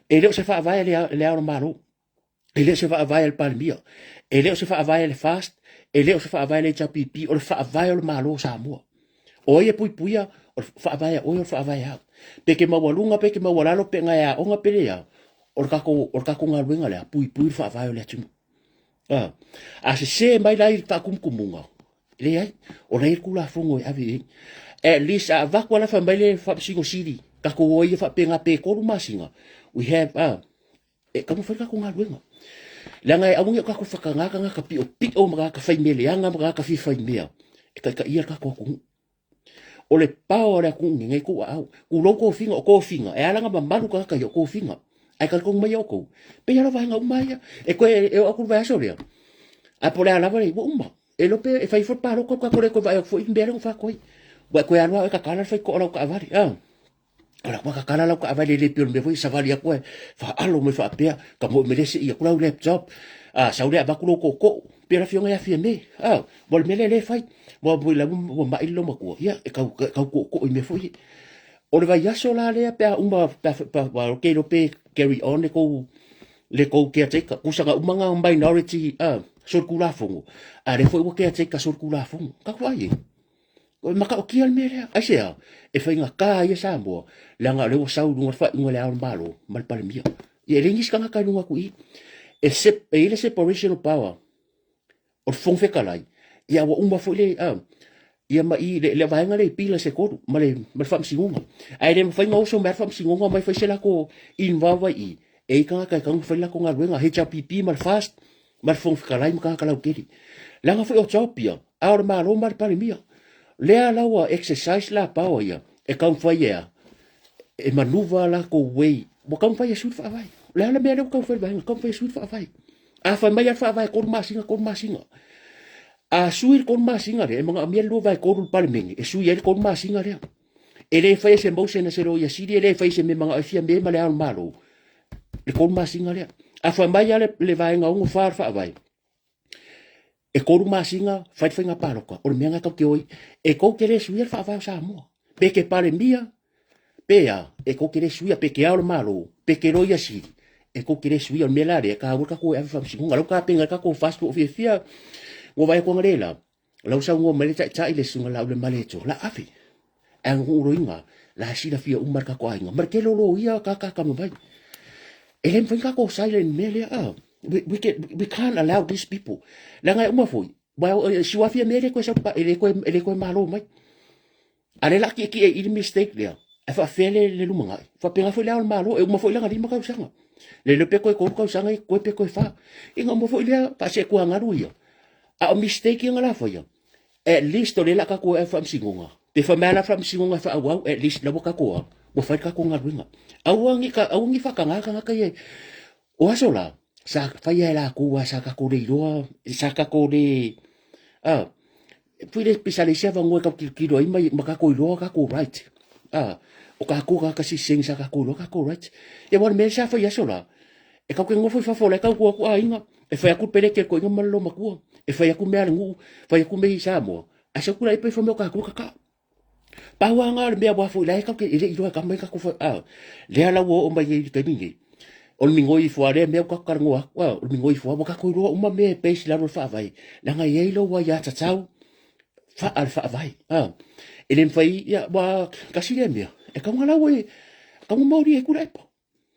E le o se faavae a Le Ao o le Malo. E le o se faavae a le Palemia, e le o se faavae a le FAST, e le o se faavae a le HRPP, o le faavae o le Malo o Samoa. O ai e puipuia? O le faavae a oe, o le faavae a au. Pe ke maualuga, pe ke maualalo, pe na e aoga, pe le a, o le tatou, o le tatou galuega lea, puipui le faavae o le atunuu. A, a sese mai la i le faatumutumuga, leai, o la e i ai le Tulafono e ave i ai. At least a avatu lava fai mai le Faamasino Sili, tatou o ai ia faapena pe 3 masina, we have a, E taumafai le tatou galuega. Leaga e aua ne i o tatou whakangā tagata piopio ma tagata whaimeleanga ma tagata fifaimea e taitaia le tatou atunuu. O le pao a le atunuu nei, nei tou aao. Tulou tofiga, o tofiga, e ala ona mamalu tagata ia o tofiga. Ae talitonu mai ia outou, pei lava o vaega uma ia. E toe e oo atu le vaiaso lea, ae po o le a lava le, ua uma. E iloa pe e fai ifo le palota, ua tatou le toe vaai atu foi i le mea lea na fai atu ai. Ua e toe alu lava oe e tatala le faitotoa o lau taavale, a. O la ua tatala lau taavale e le pei o le mea foi savali atu ae faalo mai faapea, tamoe mai le sei atu lau laptop, a sau lea avatu lou tootoo, pei o le afioga ia Fiame, a, ua o le mea lea lea e fai. Ua moi la ua mai le loomatua, ia e tau tau tootoo i mea foi ia. O le vaiaso la lea pe a uma pe a ua ou te iloa pe carry on le tou le tou caretaker, tusa na uma na minority a solitulafono, a lea foi ua caretaker solitulafono. Tatou vaai i ai. E matautia le mea lea. Aisea? E faigata ai Samoa, leaga o lea ua sau i luga o le faaiuga a Le Ao o le Malo ma le Palemia. Ia e leai nisi tagata i luga atu i i. E, sep, e i ai le separation of power o le Fofoga Fetalai, ia ua uma foi le, ia ma i le, le vaega lea i pila se tolu ma le, ma le faamasinoga. Ae le mafai ona oso mai le faamasinoga mai fai se latou involve ai i i. E i ai tagata e tatau ona fai le latou galuega, HRPP ma le FAST ma le Fofoga Fetalai ma tagata lautele. Leaga foi o job ia, a o le Malo ma le Palemia. Lea la ua exercise la power ia, e taumafai e a? E manuva latou way, ua taumafai e sui le faavae. O le a le mea lea ua taumafai le vaega, taumafai e sui le faavae. A fai mai lava le faavae 3 masina, 3 masina. A sui le 3 masina lea, e manaomia le 2/3 o le Palemene e sui ai le 3 masina lea. E le faia se motion a se Loia Sili, e le faia se mea manao e fia me ma le Ao o le Malo le 3 masina lea. A fai mai lava le vaega 64 o le faavae, e 3 masina fai le faiga palota, o le mea lena tatou te o ai. E tou te le suia le faavae o Samoa. Pe ke Palemia, pe a, e tou te le suia, pe ke Ao o le Malo, pe ke Loia Sili, e tou te le suia. O le mea la lea, e taua le tatou e ave i faamasinoga. O la ua tapena e le tatou FAST ua ou fiafia, ua vaai atu analeila, O la ua saunoa mai le taitai le susuga Laaulialemalietoa, la ave. Ae na ou loiga, la e silafia uma e le tatou aiga. Ma le tele o loia kakaka mai. E le mafai ona tatou silent i le mea lea. Ah, we, can, we can't allow these people. Leaga e uma foi, wa, si wafia mea e le toe sau, e le toe, e le toe malo mai. A lea la a tietie i le mistake lea, ae faafefea le, le lumanai. Faapena foi le Ao o le Malo, e uma foi lana 5 tausaga. Le iloa pe toe 3 tausaga e toe pe toe 4. Ia ona uma foi lea faaseetuagalu ia. A o mistake ia na la faia, at least o lea la a tatou o e ave faamasinoga. Pe fai mai lava la faamasinoga e faaauau, at least la ua tatou a, ua fai le tatou galuega. Aua ne i, aua ne i faataga tagata ia. O aso la, sa faia e latou ae sa tatou le iloa, sa tatou le, a, Pui le pisa le isi avanoa e tau tilotilo ai ma, ma tatou iloa tatou right. A, o tatou tagata siseni sa tatou iloa tatou right. Ia aua o le mea sa fai aso la, e tatou te nofo i fafo o la e tautua atu aiga, e fai atu le peleke a le toeaina ma le loomatua, e fai atu mea a le nuu, fai atu mea i Samoa, ae sau tulai pe fai mai o tatou e kakaa. Pau lava lena o le mea aua foi la e tatou te, e le i iloa e tama ia tatou, a, lea la ua oo mai ai i le taimi lenei, o le migoi ifo lava lea mea ua tatou talanoa atu, a, o le migoi ifo lava, ua tatou iloa uma mea e base i lalo o le Faavae, leaga e i ai lou aiatatau faa le Faavae, a. E le mafai, ia, aua tasi lea mea, e tatau ona lau e, tatau ona molia ai Tuilaepa,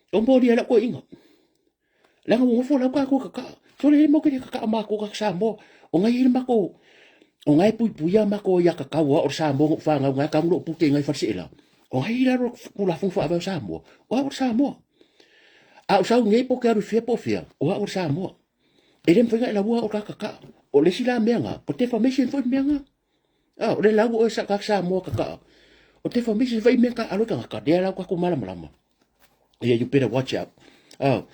tatau ona molia ai lau toeaina, leaga ua nofo lau tatou e kakaa. Sole e matou te le kakaa matou tagata Samoa, o na e i ai le matou, o na e puipuia matou aiatatau a o le Samoa na ou fanau na e tanu lou pute i na i Faleseela, o na e i lalo o le Tulafono Faavae o Samoa, o au o le Samoa. A ou sau nei po o te alu i fea po o fea, o au o le Samoa. E le mafai ona e laua au o le tagata kakaa. O le isi la mea na, o defamation foi le mea na. Ah, o le lau oe sa tagata Samoa kakaa. O defamation foi mea taaalo i tagata, lea la ua tatou malamalama. Yeah, you better watch out. Oh.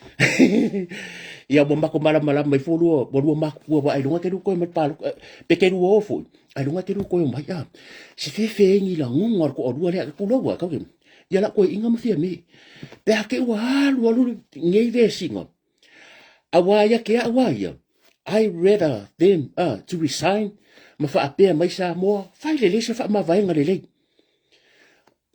Ia ua matou malamalama ifo lua, ua lua matutua wa ailoga te lua toe mai paloka. Pe te lua o foi, ailoga te lua toe mai. Ah, se fefe ni la ngonga ko lua lea ku laua ka ke. Ia la koe inga ma fia me. Pe a ke ua alu alu ngei vesinga. Aua ia ke au a ia. I rather them to resign ma faapea mai Samoa, fai lelei se faamavaega lelei.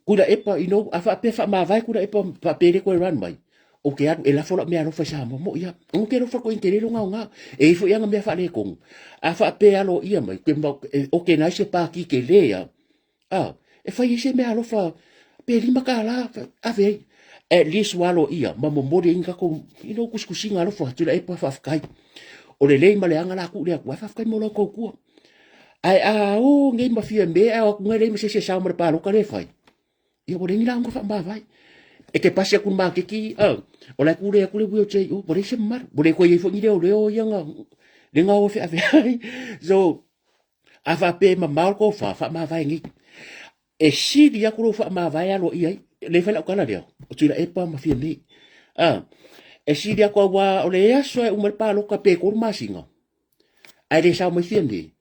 Tuilaepa, you know, a faapea faamavae Tuilaepa faapea e le toe run mai, ou te alu e lafo lau meaalofa i Samoa. Moʻi lava. Ou te alofa atu i tele lona aoga. E i ai foi ana mea faaletonu. A faapea e aloaia mai, e oke ai se pākī tele lava, a, e fai ai se meaalofa pe $5 ave ai. At least ua aloaia ma momoli ai ni tatou, you know, tusitusiga alofa Tuilaepa faafetai. O le lei ma le aga la tuu le Atua, faafetai mo lau tautua. Ae a o nei ma Fiame ae o atu nei leai ma se isi e sao ma le palota lea e fai, ia ua leai ni lauga faamavae. E te pasi atu i le maketi, o la e kule atu le wheelchair i o, ua leai se mamalu. Ua le toe i ai foi ni leoleo ia na, le na o e feaveai. So, a faapea e mamao le tofa, faamavae nei. E sili atu lou faamavae aloaia ai, le fai lau tala lea, o Tuilaepa ma Fiame. E sili atu aua o le aso e uma le palota pe 3 masina, ae le sao mai Fiame,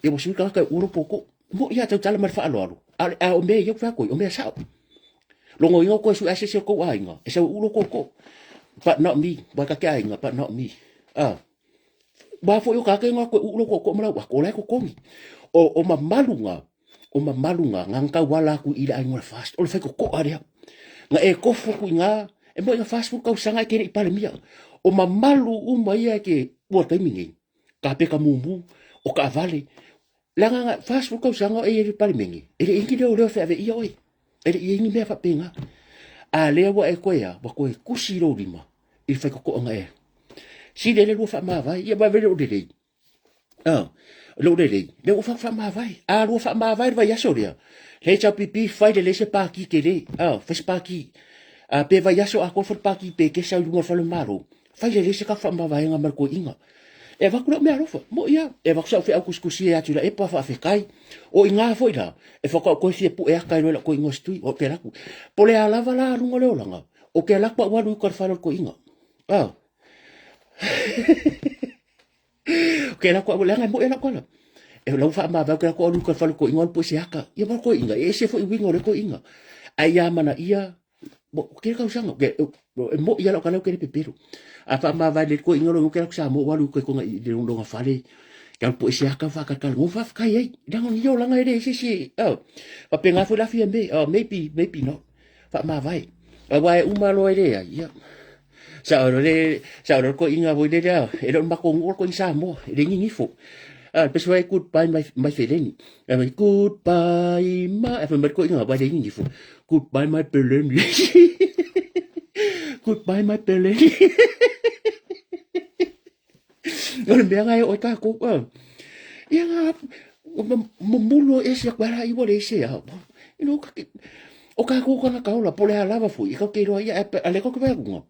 ia ua sui tagata e ua lou popo. Moʻi lava tautala ma le faaaloalo, a o mea ia ua fai atu ai, o mea sao. Logoina o toe sui se isi o tou aiga, e sau e uu lou tootoo. But not me, ua ta te aiga, but not me. Aua foi o tagata ia na o atu e uu lou tootoo ma lau ato, o la e totogi. O mamalu na, o mamalu na, na tauala atu i le aiga o le FAST, o le faitotoa lea. Na e tofu atu i ina, e moi na 40 tausaga e te le i Palemia. O mamalu uma ia e te, ua taimi nei, kapeka mumu, o taavale, leaga na 40 tausaga o e i ai i le Palemene, e le i i ai ni leoleo e feaveaia oe. E le i i ai ni mea faapena. A lea ua e toe a, ua toe tusi lou lima i le faitotoa e. Sili ai le lua faamavae, ia vae lou lelei. Lou lelei, lea ua faamavae. A lua faamavae le vaiaso lea, le HRPP fai lelei se pākī tele. Fai se pākī. Pe vaiaso atoa fai le pākī pe kesa i luga o le fale o le Malo. Fai lelei se tatou faamavaega ma le toeaina. E avatu lau meaalofa, moʻi lava. E avatu sau feau tusitusia ia Tuilaepa, faafetai. O i ina foi la, e faatoa ou toe fia pue ata ai loa i lau toeaina o Setui, ou te alu atu. Po o le a lava la aluga o le olaga, ou te alu atu au alu i uka i le fale o le toeaina. Ou te alu atu au, leaga e moʻi lava lau tala. E lau faamavae ou te alu atu au alu i uka i le fale o le toeaina, alu pue se ata. Ia ma le toeaina, e ese foi uiga o lea toeaina. Ae ia amanaia Ua tele tausaga, e moʻi lava lau tala ou te le pepelo. A faamavae lelei toeaiina lou igoa ou te alu atu i Samoa ou alu i uka i lona fale, ke alu pue se ata faatalitali mo faafetai ai. Leaga o ia olaga e leai se isi, faapena foi la Fiame, maybe, maybe not. Faamavae. Aua e uma loa e leai, ia. Sao le sao le toeaiina foi lele, e le o le matou nuu o le toeaina Samoa, e le gigifo. Pese fai goodbye my feleni. E fai goodbye my, e fai mai le toeaina aua e le gigifo. Goodbye my peleni. Goodbye my peleni. O le mea na e oo ai tatou. Ia na momulu ese atu ai la iwa le ese a. You know, o tatou tagata ola, po o le a lava foi, e tatou te iloa ia, a o lea tatou te vaai atu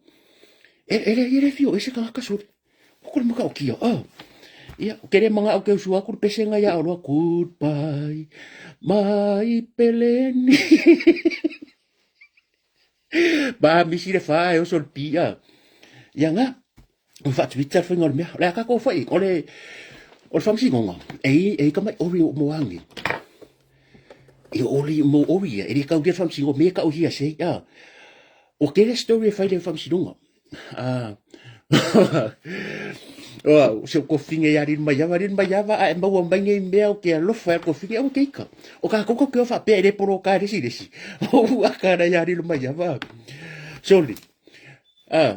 e leai e le fia o ese tagata sole. O ko le matautia, oh. Ia, ou te le manao ou te usu atu le pesega ia oloa, goodbye, my peleni. Ba misi le wha e oso le pia. Ia ngā, o whaatuita le whainga o le mea. O le a kākou whai, o le, o le whamsingonga, e i ka mai ori o moangi. E ori mo ori ia, e le kau ria whamsingo, me ka ohia sei, a. O kere story e whai le whamsingonga. O se kofiga ia riro mai ava, riro mai ava, a e maua mai nei mea o ke alofa e kofiga, aua ke ika. O kākou ka keo faapea e le poloka e le isi le isi. O ua kana ia riro mai ava. Sorry.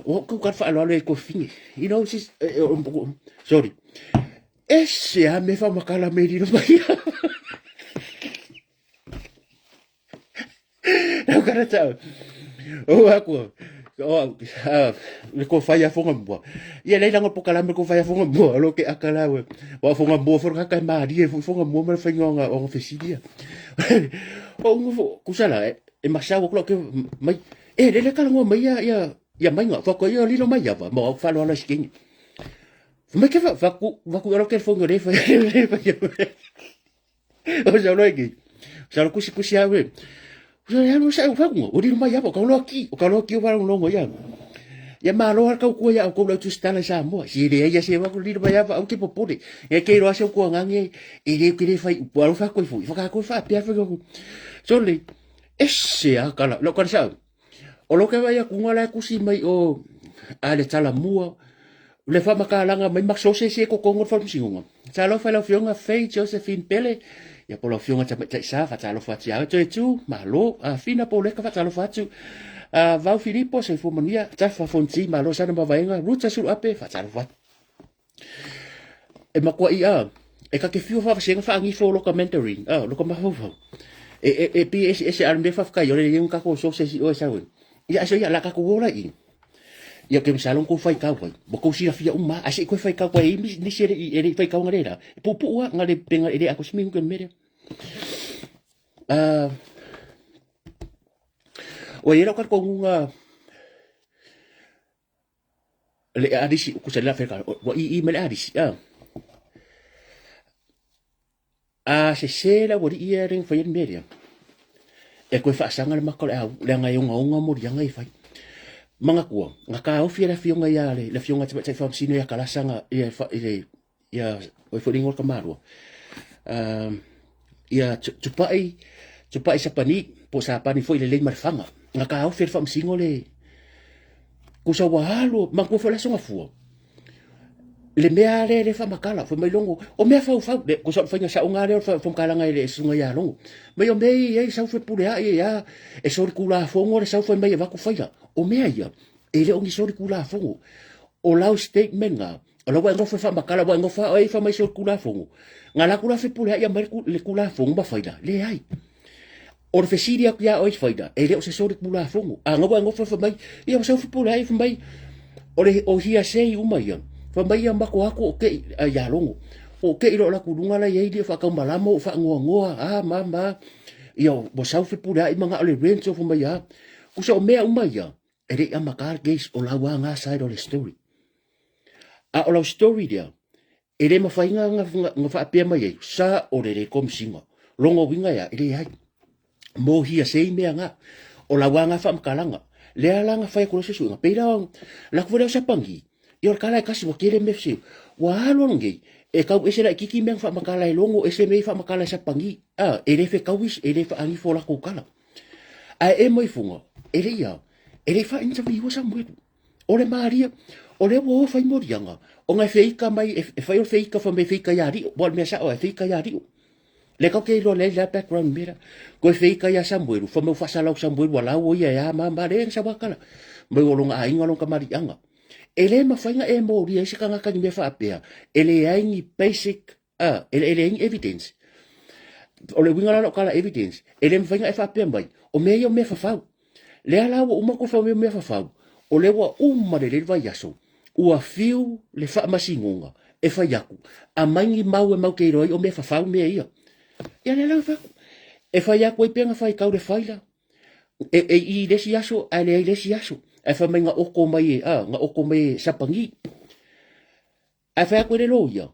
O kau ka whaaloalo e kofiga. You know, sis, sorry. Ese a me whamakala me riro mai ava. Lau kana tau. O aku. O le ko whai a whonga mua. Ia lei langa poka la me ko whai a whonga mua. Lo ke aka la we. Wa whonga mua whonga kaka e mārie e whonga mua ma le whainga o nga fesilia. O unga fo kusala e masau aku ke mai. E lele kala ngua mai ia ia ia mainga. Whako ia lilo mai ava. Ma au whalo ala sikengi. Mai ke whaku whaku alo ke whonga le whai le whai. O sa loa ki. Sa lo kusi kusi au e. O sa lo sa o fakunga. O riro mai apa, ka loa ki, o ka loa ki o wala longo ia. Ia malo lava le tautua ia outou le au tusitala i Samoa. Si e leai lava se vaku lilo mai ava au te popole. E ke iloa se utu agage e le te le fai upu alo fa koe foi. Whaka koe whaapea whai koe. Sole, ese a kala. Lau kala sao. O lo ke vai aku ngā lai kusi mai o a le tala mua. Le wha makalanga mai mak so se se ko kongo wha msingonga. Talofa i lau Afioga Faye Josephine Pele, ia po lau Afioga Tamaitai Sa, faatalofa atu ia oe Toetu, malo, Fina Poleka, faatalofa atu, Vau Filipo, soifua manuia, Tafa Fonti, malo sana mavaega, Ruta Suluape, faatalofa atu. E makuaʻi a, e ka ke fiu whaafasega whaangifo o loka mentoring, a, loka mafaufau. E, e, e pi ese ese ale me whawhakai, ore le kako so se si oe sawe. Ia aso ia la kako wola i. Ia ke misalo ko fai kau ai. Mo ko silafia uma, a se ko fai kau ai nisi ele ele fai kau ngare la. Pu pu a ngare penga ele ako smi ke mere. Ah O ia ka ko ngunga le arisi ku sa la feka wa i i me le arisi ah. A sese le aualii ia e le mafai le mea lea, e toe faasaga le maka o le au, leaga e ogaoga moliaga ia e fai. Manatua, na taofi e le afioga ia le afioga i le Tamaitai Faamasino ia Kalasa na ia ia oi foi le igoa o le tamaloa, ia Tupai, Tupai Sapani, po o Sapani foi lelei ma le faga. Na taofi e le Faamasino le kusa ua alu, manatua foi le Aso Gafua, le mea lea e le faamatala, fai mai Logo, o mea faufau, le kusa o le faiga saoga lea o le faamatalaga e le susuga ia Logo. Mai o mea ia e sau fepuleai e a, e solitulafono le sau fai mai e avatu faila. O mea ia, e le o ni solitulafono. O lau statement na, o la ua e nofo e faamatala, ua e nofo lava oe fai mai solitulafono. Na alu atu la fepuleai aumai le tulafono ma faila, leai. O le fesili atu ia oe Faida, e le o se solitulafono. A na ua e nofo fai mai, ia ua sau fepuleai fai mai, o le o hearsay uma ia. Fai mai ia mato atu o kei a ia Logo. O kei lo la kulunga la iai lia whaakaumalama o whaangoangoa, a ma ma. Ia ua sau fepuleai ma nga o le rent o fai mai a. Kusa o mea uma ia, e le i amata le case o lau a nga side o le story. A o lau story lea, E le mafai na faapea mai ai, sa o le le komisiga. Lona uiga ea, e leai. Mo hearsay mea na. O lau lava na faamatalaga. Lea la na fai atu loa se suiga, pei la, la atu foi lea o Sapagi, ia o le tala e tasi ua tele mea fesili. Ua alu alu nei, e tau ese laitiiti mea na faamatala e Logo, ese mea i faamatala e Sapagi. A, e le fetau isi, e le faanifo latou tala. Ae e mai fuga, e le i a, e le i faa-interview Samuelu. O le malia, o lea ua o fai moliaga, ona e feika mai, e fai o le feika fai mai feika ia Lio, ua o le mea sao e feika ia Lio. Le kau ke iloa le la background mea la. Koe feika ia Samuelu, fai mai ua faasalau Samuelu ua lau o ia e a ma ma le sa wakala. Mai o longa aiga longa kamaliʻaga. E le mafai na e molia ai se tagata ni mea faapea, e leai ni basic, e leai ni evidence. O le uiga la o lau tala evidence, e le mafai na e faapea mai, o mea ia o mea fafau. Lea la ua uma kofa mea mea fafau, o lea ua uma lelei le vaiaso, ua fiu le faamasinoga e fai atu, aumai ni mau e mau te iloa ai o mea fafau mea ia. Ia lea la ua fai atu, e fai atu ai pe na faitau le faila, e, e i le isi aso ae leai le isi aso, ae fai mai na oko mai e, a, na oko mai e Sapagi. Ae fai atu e le loia,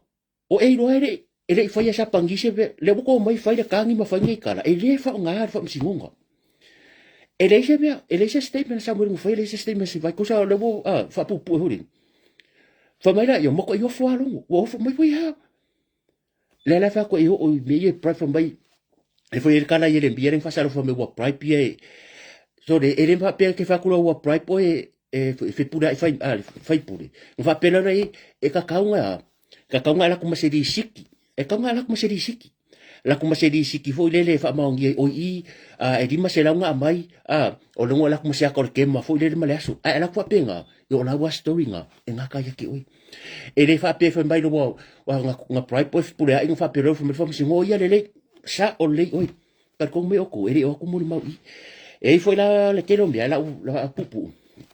O e iloa e le, e le i faia Sapagi se mea, lea ua omai fai le kagi ma fai nei tala, e le faaaogaina le faamasinoga. E leai se mea, e leai se statement a Samuel na faia, e leai se statement a Sivai, kosa o lea ua faapuupuu foi lele. Fai mai laia, matuai ofo lava Logo, ua ofo mai foi lava. Lea la e fai atu e oo i mea ia e bribe fai mai, e foi ai le tala i Elemia lea na faasalo fai mai ua bribe ia e, sole, e le faapea e te fai atu loa ua bribe oe e faipule ai fai, a, le faipule. Na faapea loa lea e tatau na, tatau na alu atu ma se lisiti. E tatau na alu atu ma se lisiti. Alu atu ma se lisiti foi lele e faamaonia ai, oi i, a, e 500 na aumai, a, o lea ua alu atu ma se ata o le kema foi lele ma le aso. Ae alu atu faapena, ia o lau lava story na, e gata ia te oe. E le faapea fai mai loa ua, na bribe oe faipule ai na faapea loa fai mai le faamasinoga, o ia lelei, sao lelei oe. Talitonu mai outou, e le o atu molimau i. E i ai foi la le tele o mea, lau la puupuu,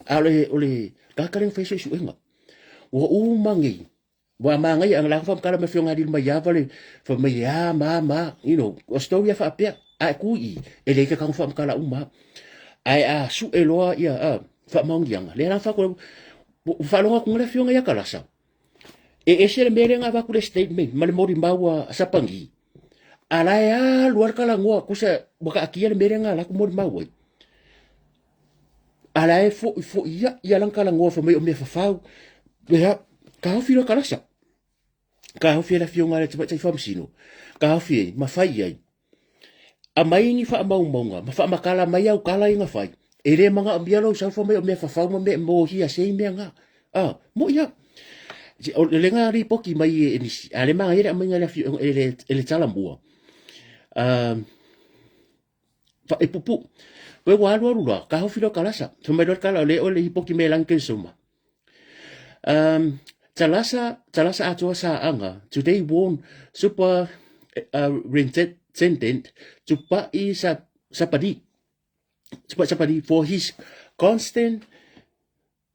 a o le, o le tagata lea na faia suesuega. Ua uma nei, ua manaia, la faamatala mai afioga alii mai Ava le fai mai e a ma ma, you know, o story a faapea, a e tu i, e leai se tago faamatala uma. Ae a sue loa ia a, faamaoniaga, lea la faatu, ua faalogo atu le afioga ia Kalasa, e ese le mea lea na avatu le statement ma le molimau a Sapagi, A la e alu lava le talanoa, kusa ua taatia le mea lea na alu atu molimau ai. A la e foʻi foʻi ia ia langa talanoa fai mai o mea fafau. Ia, taofi loa Talasa. Taofi e le afioga a le Tamaitai Faamasino. Taofi ai ma fai i ai. Aumai ni faamaumauga ma faamatala mai au tala ia na fai. E le manaomia lou sau fai mai o mea fafau ma mea mo hearsay mea na. Ah, moʻi lava. O le na lipoti mai e nisi, a o lea e manaia le aumaiga e le afioga e le tala mua. E puupuu. Pei ua alu alu loa, taofi loa Talasa. Fai mai loa le tala, o lea o le lipoti mai e Lani Keresoma. Talasa, Talasa Atoa Saaga, today warned Superintendent Tupai Sapani, Tupai Sapani for his constant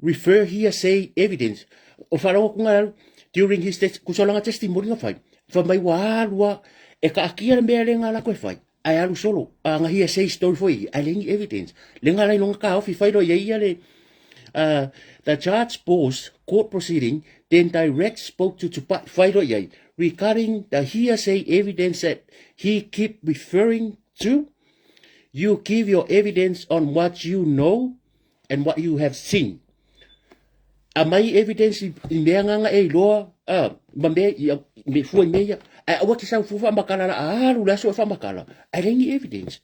refer hearsay evidence. O wharongo ku ngā during his test, kusa langa testimony nga whai. Whai mai wā alua, e ka akia le mea le ngā lako e whai. Ai alu solo, a nga hearsay story foi, ai lengi evidence. Le ngā lai longa ka ofi whai lo ia ia le, the judge paused court proceeding, then direct spoke to Tupai whai lo ia regarding the hearsay evidence that he keep referring to. You give your evidence on what you know and what you have seen. Aumai evidence i mea nganga e iloa, ma mea i, me fua i mea ia. Ae aua ke sau fua faamakala la, a alu le aso e faamakala, ae leai ni evidence.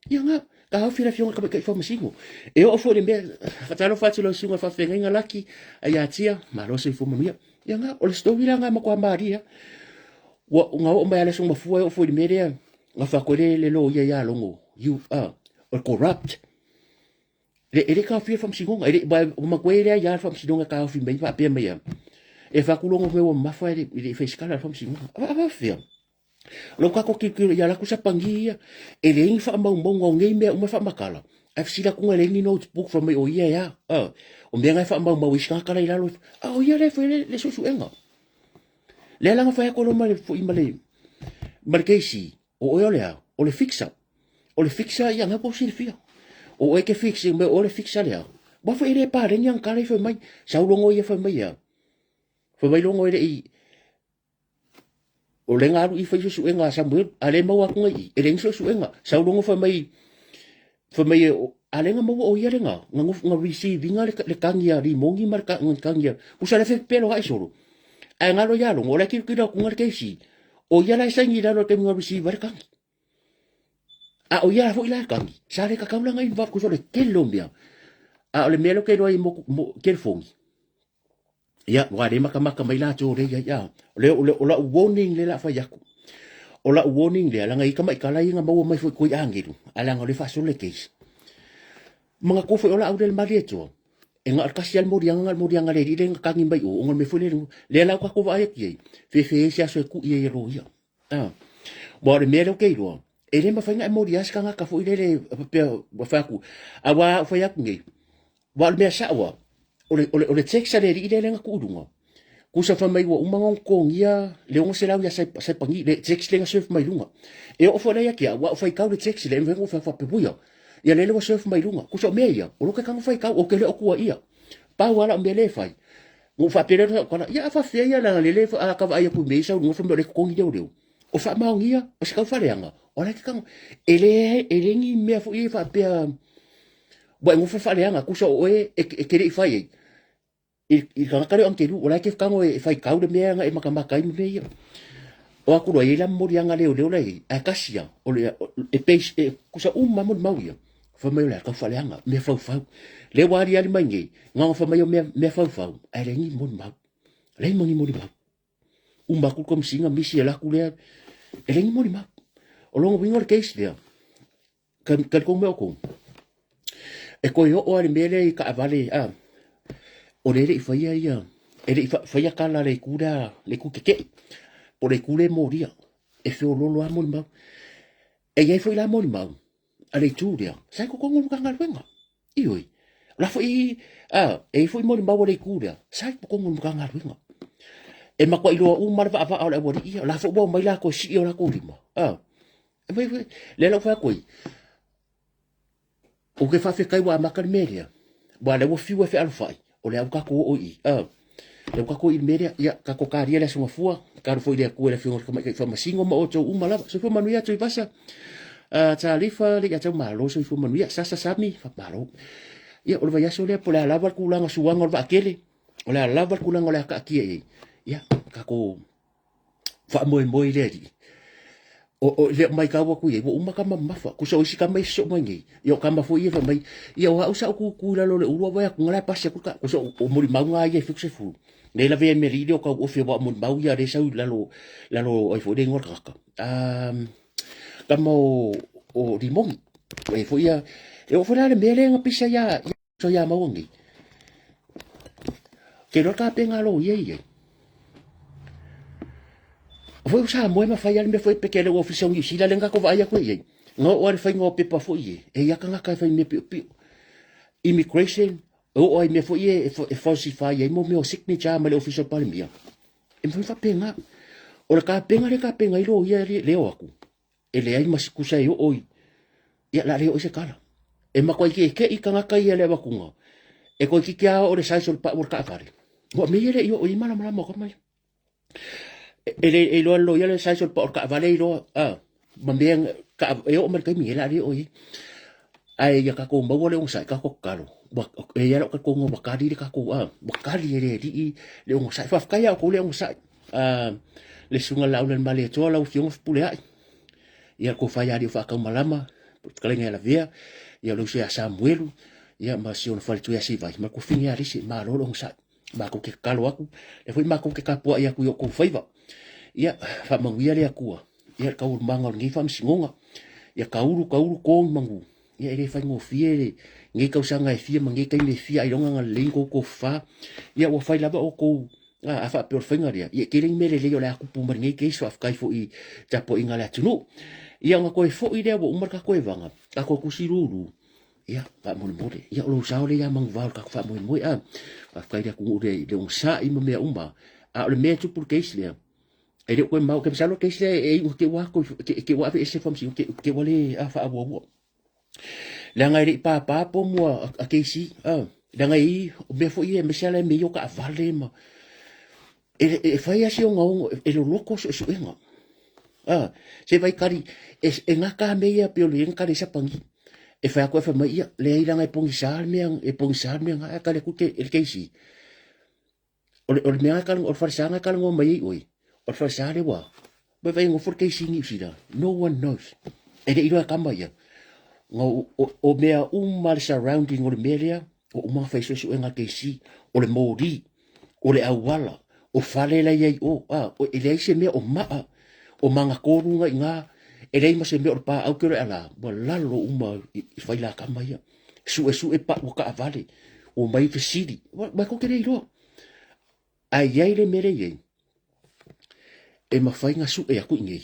Ia nga, ka haofi le afioga tamaitai faamasino. E oo foi i le mea, faatalofa atu i lau susuga faafeagaiga Laki, ia Tia, malo soifua manuia. Ia nga, o le story la nga e matua malie lava. Ua, na oo mai lava le aso mafua e oo foi i le mea lea, na fai atu ai le, le loia ia Logo, you, o le corrupt. E le taofia le faamasinoga, e le, ua matua e leai lava le faamasinoga e taofi mai faapea mai a. E fai atu logo mea ua mamafa e le i fai se tala le faamasinoga. A faafefea? O lau tatou tilotilo ia latou sapagi ia, e leai ni faamaumauga o nei mea uma e faamatala. Ae fesili atu na e leai ni notebook fai mai o ia e a. O mea na e faamaumau ai isi tagata la i lalo. A o ia lea e fai le suesuega. Lea la na fai atu loa ma le foi ma le ma le KC, O oe o le a? O le fixer. O le fixer ia nga kou silafia. O oe ke fix me o le fixer le a. Wa foi le paleni ang kala i fai mai. Sau logo ia fai mai ia. Fai mai logo ele i o le ngalu i fai suesuega a Samuel, a le maua atu ngai i, e le ni suesuega. Sau logo fai mai, fai mai a le nga maua o ia le nga, nga, nga receive inga le, le kangi a Rimongi ma le kangi a, usa le fepelo ai solo. Ae ngalo ia logo, o le kilokilo atu nga le keisi, O ia la e saini i lalo i le taimi na receive ai le kagi. A o ia foi la e kagi, sa le kakau langa involve kuso le tele o mea. A o le mea lea ou te iloa ai mo, mo kelifogi. Ia, ua le makamaka mai latou o lea i ai. A, o le, o le, o lau warning lea o le a fai atu. O lau warning lea, leaga i tamaitala ia na maua mai foi i agelu, ae leaga o lea e faasolo le case. Manatua foi o lau lea le Malietoa, E na o le tasi lava le moliaga, na o le moliaga a le alii lea na tagi mai o, ona o le mea foi lea, lea la ua tatou vaai atu i ai, fefe ai se aso e tui ai e loia. A, aua o le mea lea ou te iloa, e le mafai ona e molia se tagata foi lele faapea ua fai atu, aua a ou fai atu nei, aua o le mea sao lava, o le, o le, o le text a le alii lea na tuu i luga, tusa fai mai ua uma ona totogia le 600 ia Saipani, le text lea na surf mai luga. E oo foi la ia te au, aua ou faitau i le text lea, e mafai ona ou fai atu faapea, uia, ia lele ua surf mai luga. Tusa o mea ia, o lou ke tago faitau, ou te le o tuuaia. Pau lava lau mea lea e fai, na ou faapea lea i lau tala, ia a faafefea ia leaga lele a ta vaai atu i mea ia sau luga fai mai o lea e totogi leoleo. O faamaonia, o se tau faaleaga, o la e te tago. E le, e le ni mea foi ia faapea ua e nofo faaleaga, tusa o oe e te le i fai ai. I le tagata lea o Angelu, o la e te tago e faitau le mea na e matamata ai ma mea ia. O atu loa, e i ai la moliaga leoleo la e i ai, ae tasi lava, o le, e base, e tusa uma lava molimau ia, fai mai o le a tau faaleaga, mea faufau. Lea ua aliali mai nei, na ona fai mai o mea, mea faufau, ae leai ni molimau. Leai ma ni molimau. Uma atu le komesina, misi e alu atu lea, e leai ni molimau. O lona uiga o le case lea, Talitonu mai outou, e toe oo lava i le mea lea i taavale, a, o lea e le i faia ia, e le i faia tala a le itu lea, le itu tetee, po o le itu lea e molia, e feoloolo lava molimau. E i ai foi la molimau a le itu lea, sa i totonu o le Matagaluega. Ioe. O la foi, a, e i ai foi molimau a le itu lea, sa i totonu o le Matagaluega. E matuai iloa uma le vaavaa o le aualii ia, o la foi ua omai latou e sii o latou lima, a. Lea la ua fai atu ai, ou te faafetai ua amata le mea lea, aua o lea ua fiu e fealofai, o lea ua tatou oo i i, a, lea ua tatou oo i le mea lea, ia tatou talia le Aso Gafua, tatalo foi i le Atua i le Afioga i le Tamaitai Faamasino ma outou uma lava. Soifua manuia Tuivasa, Talifa, Leiatau, malo, soifua manuia, Sasa Sami, malo. Ia, o le vaiaso lea po o le a lava le tulaga suaga o le vaatele, o le a lava le tulaga o le a taatia i ai, ia, tatou faamoemoe i le Alii. O le matau atu i ai, ua uma tama mamafa. Tusa o isi tama ia e sosoo mai nei, ia o tama foi ia fai mai, ia o au sa ou tutu i lalo o le ulu ae vaai atu la e pasi atu le ta, tusa o molimau na ia e 70. Lea e lavea ai ma le alii lea o tauofe aua o molimau ia lea e sau i lalo, lalo o ai foi le igoa o le tagata. Tama o Rimoni. E foi ia, e oo foi la le mea lea na pisa ia, ia maua nei. Ke loa tapenga a loia i ai. O foi o Samoa e mafai lava le mea foi pe kele ofisa o Niu Sila lea na tatou vaai atu i ai. Na oo lava i le faiga o pepa foi e, e i ai tagata e fai mea piopio. Immigration, e oo lava i mea foi e, e falsify ai mo mea o signature ma le ofisa o le Palemia. E mafai faapena. O le tapena lea e tapena ai loia le o atu, e leai ma se tusa e oo i, ia la le oo i se tala. E matuai keke'i tagata ia le avatuga, e toeitiiti lava oo le size o le pau o le taavale. Ua mea ia le i oo i ai malamalama o tama ia. E le e iloa e le loia le size o le pau o le taavale e iloa, a, ma mea e oo mai le taimi nei la le oo i ai. Ae ia tatou maua le onosai, tatou tatalo, e i ai lou talitonuga ua tali le tatou, a, ua tali e le Alii le onosai. Faafetai ia outou le onosai, a, le Susuga i le Laaunalemalietoa, lau Afioga Fepuleai, ia le tofa ia Aliifaataumalama, fetalaiga ia Lavea, ia le uso ia Samuelu, ia ma si ona faletua ia Sivai, ma le tofine ia Alise, malo le onosai. Matou te tatalo atu, lea foi matou te tapuai atu i o outou faiva. Ia, faamanuia le Atua ia le taualumaga o lenei faamasinoga. Ia taulu taulu to ni manu, ia e le faigofie lenei tausaga e fia ma nei taimi e fia ailoga na lelei ni tou tofafa. Ia ua fai lava outou a, a faapea o le faiga lea, ia e tele ni mea lelei o le a tupu mai lenei case, faafetai foi i tapuaiga a le atunuu. Ia ona toe foi lea ua uma le tatou evaga, tatou tusi lulu, ia faamolemole, ia o lou sao lea ia manuvao i le tatou faamoemoe, a, faafetai i le atunuu i le onosai ma mea uma, a o le mea e tupu i le case lea, e le o toe mau, ke masalo le case lea e iu te ua te ua aveese le faamasinoga, te ua le faaauaua. Leaga e le i pāpā pomu a Casey, leaga e i, o mea foi ia, aemaise lava mea ia o taavale ma, e fai lava si ogaoga, e loloto suesuega. Se vai kari, e gata lava mea ia pei o le na kari ai Sapani. E fai atu ae fai mai, ia, leai leaga e pogisa le mea, e pogisa le mea na, ae kari atu le Casey. O le, o le mea na o le falesa na talanoa mai ai oe, o le falesa lea ua, vai vai nofo le Casey i Niu Sila. No one knows. E le i iloa e tama ia. Na o mea uma le surrounding o le mea lea, ua uma ona fai suesuega a le Casey, o le moli, o le auala, o fale la e i ai i o, a, e leai se mea o maa, o magatolu na i ina, e leai ma se mea o le paau ke o le ala, ua lalo uma i failakama ia. Suesue pau o taavale, ua omai fesili, ma tou te le iloa. Ae i ai le mea lea e i ai, e mafai ona sue atu i inei,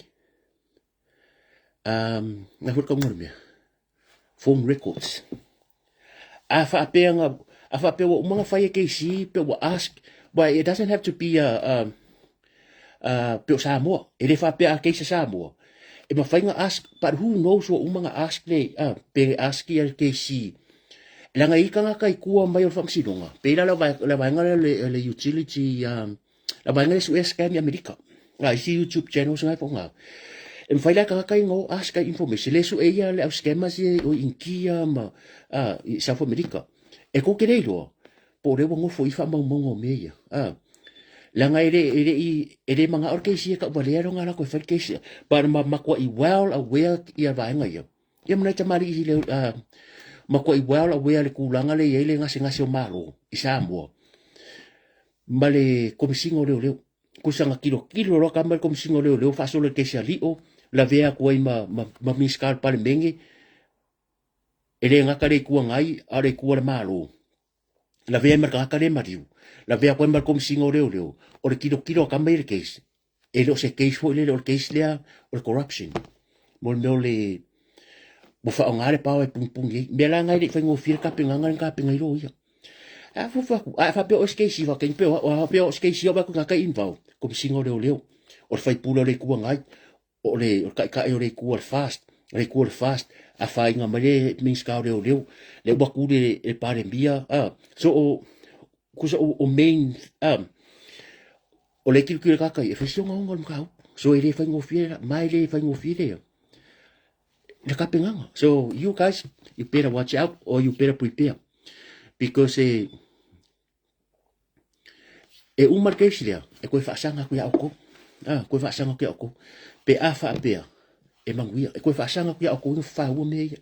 na foi le tauga o le mea, phone records. A faapea na, a faapea ua uma ona fai e KC pe ua ask, but it doesn't have to be a, a, pe o Samoa. E le faapea a case a Samoa. E mafai ona ask, but who knows ua uma ona ask le, a, pe ask ia le KC. Leaga e i ai tagata i tua mai o le faamasinoga, pei la le vaega lea o le utility, la vaega lea e sue scam i Amerika. A isi YouTube channels na e faaaoga. E mafai la e tagata ia ona o ask ai information, le sue ia le au scammers ia o Initia ma i South America. E tou te le iloa, po o lea ua nofo i faamaumauga o mea ia. A, leaga e le, e le i, e le manao le case ia tauvalea lona latou e fai le case. But ma matuai well aware ia vaega ia. Ia ma nai tamalii i le, matuai well aware le tulaga lea e i ai le gasegase o Malo i Samoa ma le Komesina o Leoleo. Kusa na tilotilo loa tama i le Komesina o Leoleo faasolo i le case a Lio, lavea atu ai ma, ma, ma Minisita o le Palemene, e le gata le Itu Agai, a o le Itu a le Malo. Lavea ai ma le tagata lea e maliu, lavea atu ai ma le Komesina o Leoleo, o le tilotilo a tama i le case, e le o se case foi lele, o le case lea o le corruption. Mo le mea o le, ua faaaoga le power e punipuni ai. Mea la na e le i faigofie le tapenaga lea na tapena ai loia. A fuafua atu, a faapea o SKC faataimi pe o a faapea o SKC o atu tagata involved, Komesina o Leoleo, o le faipule o le Itu Agai, o le taitai o le Itu a le FAST, le Itu a le FAST, afaina mai le Minisita o Leoleo, lea ua tu le Palemia, a, so o, kusa o main, a, o le tilotilo tagata ia, e fai si ogaoga o le mataupu. So e le faigofie, ma e le faigofie le, le tapenaga. So you guys, you better watch out or you better prepare. Because e, e uma le case lea, e toe faasaga atu ia outou. Ah, toe faasaga atu ia outou. Pe a faapea, e manuia. E toe faasaga atu ia outou ina fafaua mea ia.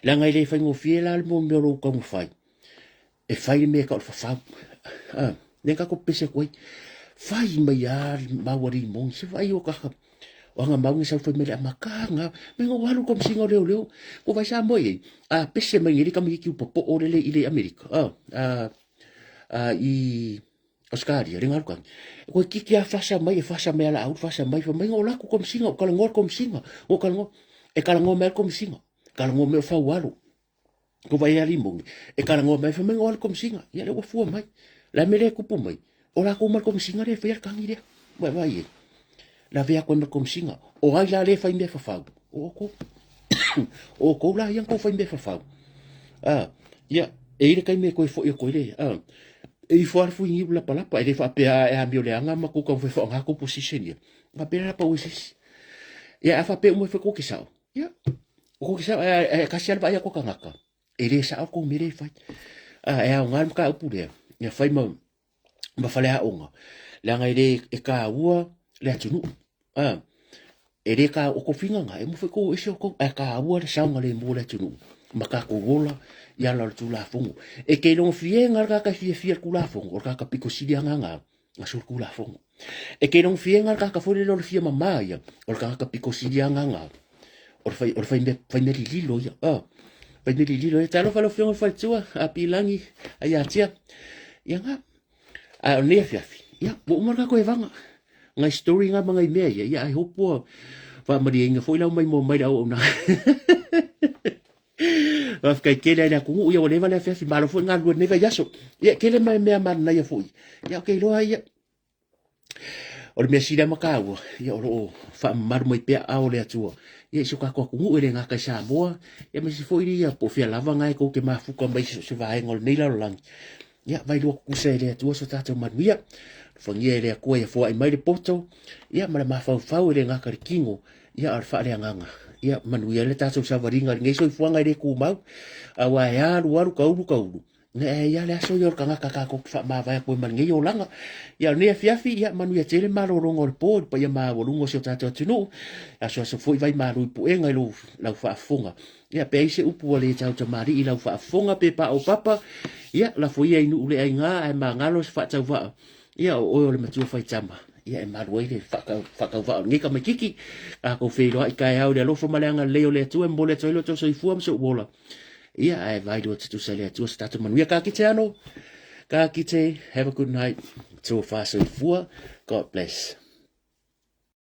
Leaga e le faigofie la le mea o lou taumafai. E fai le mea e tau o le fafau. Ah, lea tatou pepesi atu ai. Fai mai lava le mau a Limoni. Se vaai o kaka. O aga mau ni sau fai mai le amataga. Mai na alu komesina o leoleo. Ko vai Samoa i ai. A pese mai nei le tamaitiiti ua popo'o lele i le Amerika. Ah, ah, ah, i Australia, le galu kani. E koe kiki a fasa mai, e fasa mai ala aulu, fasa mai, fai mai na o laku komesina, o kalangoa le komesina, o kalangoa. E kalangoa mai le komesina, kalangoa mai o faualo. Ko vai ali moni, e kalangoa mai, fai mai na o alu komesina, ia le ua fua mai. La me le kupu mai, o lakou ma le komesina lea e faia le kani lea. Ua vai e. Lavea atu ai ma le komesina. O ai la lea e fai mea fafau? O outou. O outou la ia na tou fai mea fafau. Ah, ia, e i ai le taimi e toe foi atu ai le, ah, e ifo lava le fuiniu lapalapa, e le faapea e amio leaga ma tou taumafai e faaaoga tou position ia. Faapea la pau e se isi. Ia, a faapea uma e fai tou te sao, ia, o tou te sao, ae tasi lava le vaai atu a tagata, e le sao le tou mea lea e fai. Ah, e aoga le mataupu lea, ia fai ma ma faleaoga, leaga e le e taua le atunuu. A, e le taua, o tofiga na, e uma foi tou ese outou, ae taua le saogalemu o le atunuu ma tatou ola i ala o le Tulafono. E te ilogofiega le tagata e fiafia i le Tulafono, o le tagata pito sili agaga na soli Tulafono. E te ilogofiega le tagata foi lele o le fia mama ia, o le tagata pito sili agaga o le fai, o le fai mea, fai mea lililo ia. Ah, fai mea lililo ia. Talofa lau Afioga i le Faletua, a Pilangi, a Iatia. Ia ngā. Ae o lenei afiafi, ia, ua uma le tatou evaga. Ngai story ngā ma ngai mea ia, ia, I hope ua faamalieina foi lau maimoa mai le auaunaga. Faafetai tele ai le atunuu, ia ua leva le afiafi, malo foi galulue i lenei vaiaso. Ia, tele mai mea manaia foi. Ia, ou te iloa ia, O le mea sili lava ma taua, ia o lo o faamamalu mai pea aao o le Atua ia i si o tatou atunuu e le gata i Samoa, ia aemaise foi ia po o fea lava na e tou te mafuta mai i so o se vaega o lenei lalolagi. Ia vailua tutusa e le Atua so tatou manuia. Alofagia e le Atua ia foai mai le poto ia ma le mafaufau e le gata i le tino ia a o le faaleagaga. Ia manuia ai le tatou savaliga i lenei soifuaga e le tumau, aua e alu alu taulu taulu Ia e i ai le aso ia o le tagata tatou te faamavae atu ai ma lenei olaga. Ia o lenei afiafi, ia manuia tele malologa o le po i le paia maualuga o si o tatou atunuu. Asoaso foi vai malu i puega i lou, lau faafofoga. Ia pe ai se upu ua le tautamalii i lau faafofoga pe paopapa, ia lafo ia i nuu le aiga ae magalo se faatauvaa. Ia o oe o le matua faitama, ia e malu ai le faatauvaa o lenei tamaititi. Tatou feiloai taeao i le alofa ma le agalelei o le Atua e momoli atu ai lo outou soifua ma sou ola. Ia, ae vailua tutusa le Atua se tatou manuia. Ka kite ano. Ka kite. Have a good night. Tofa soifua. God bless.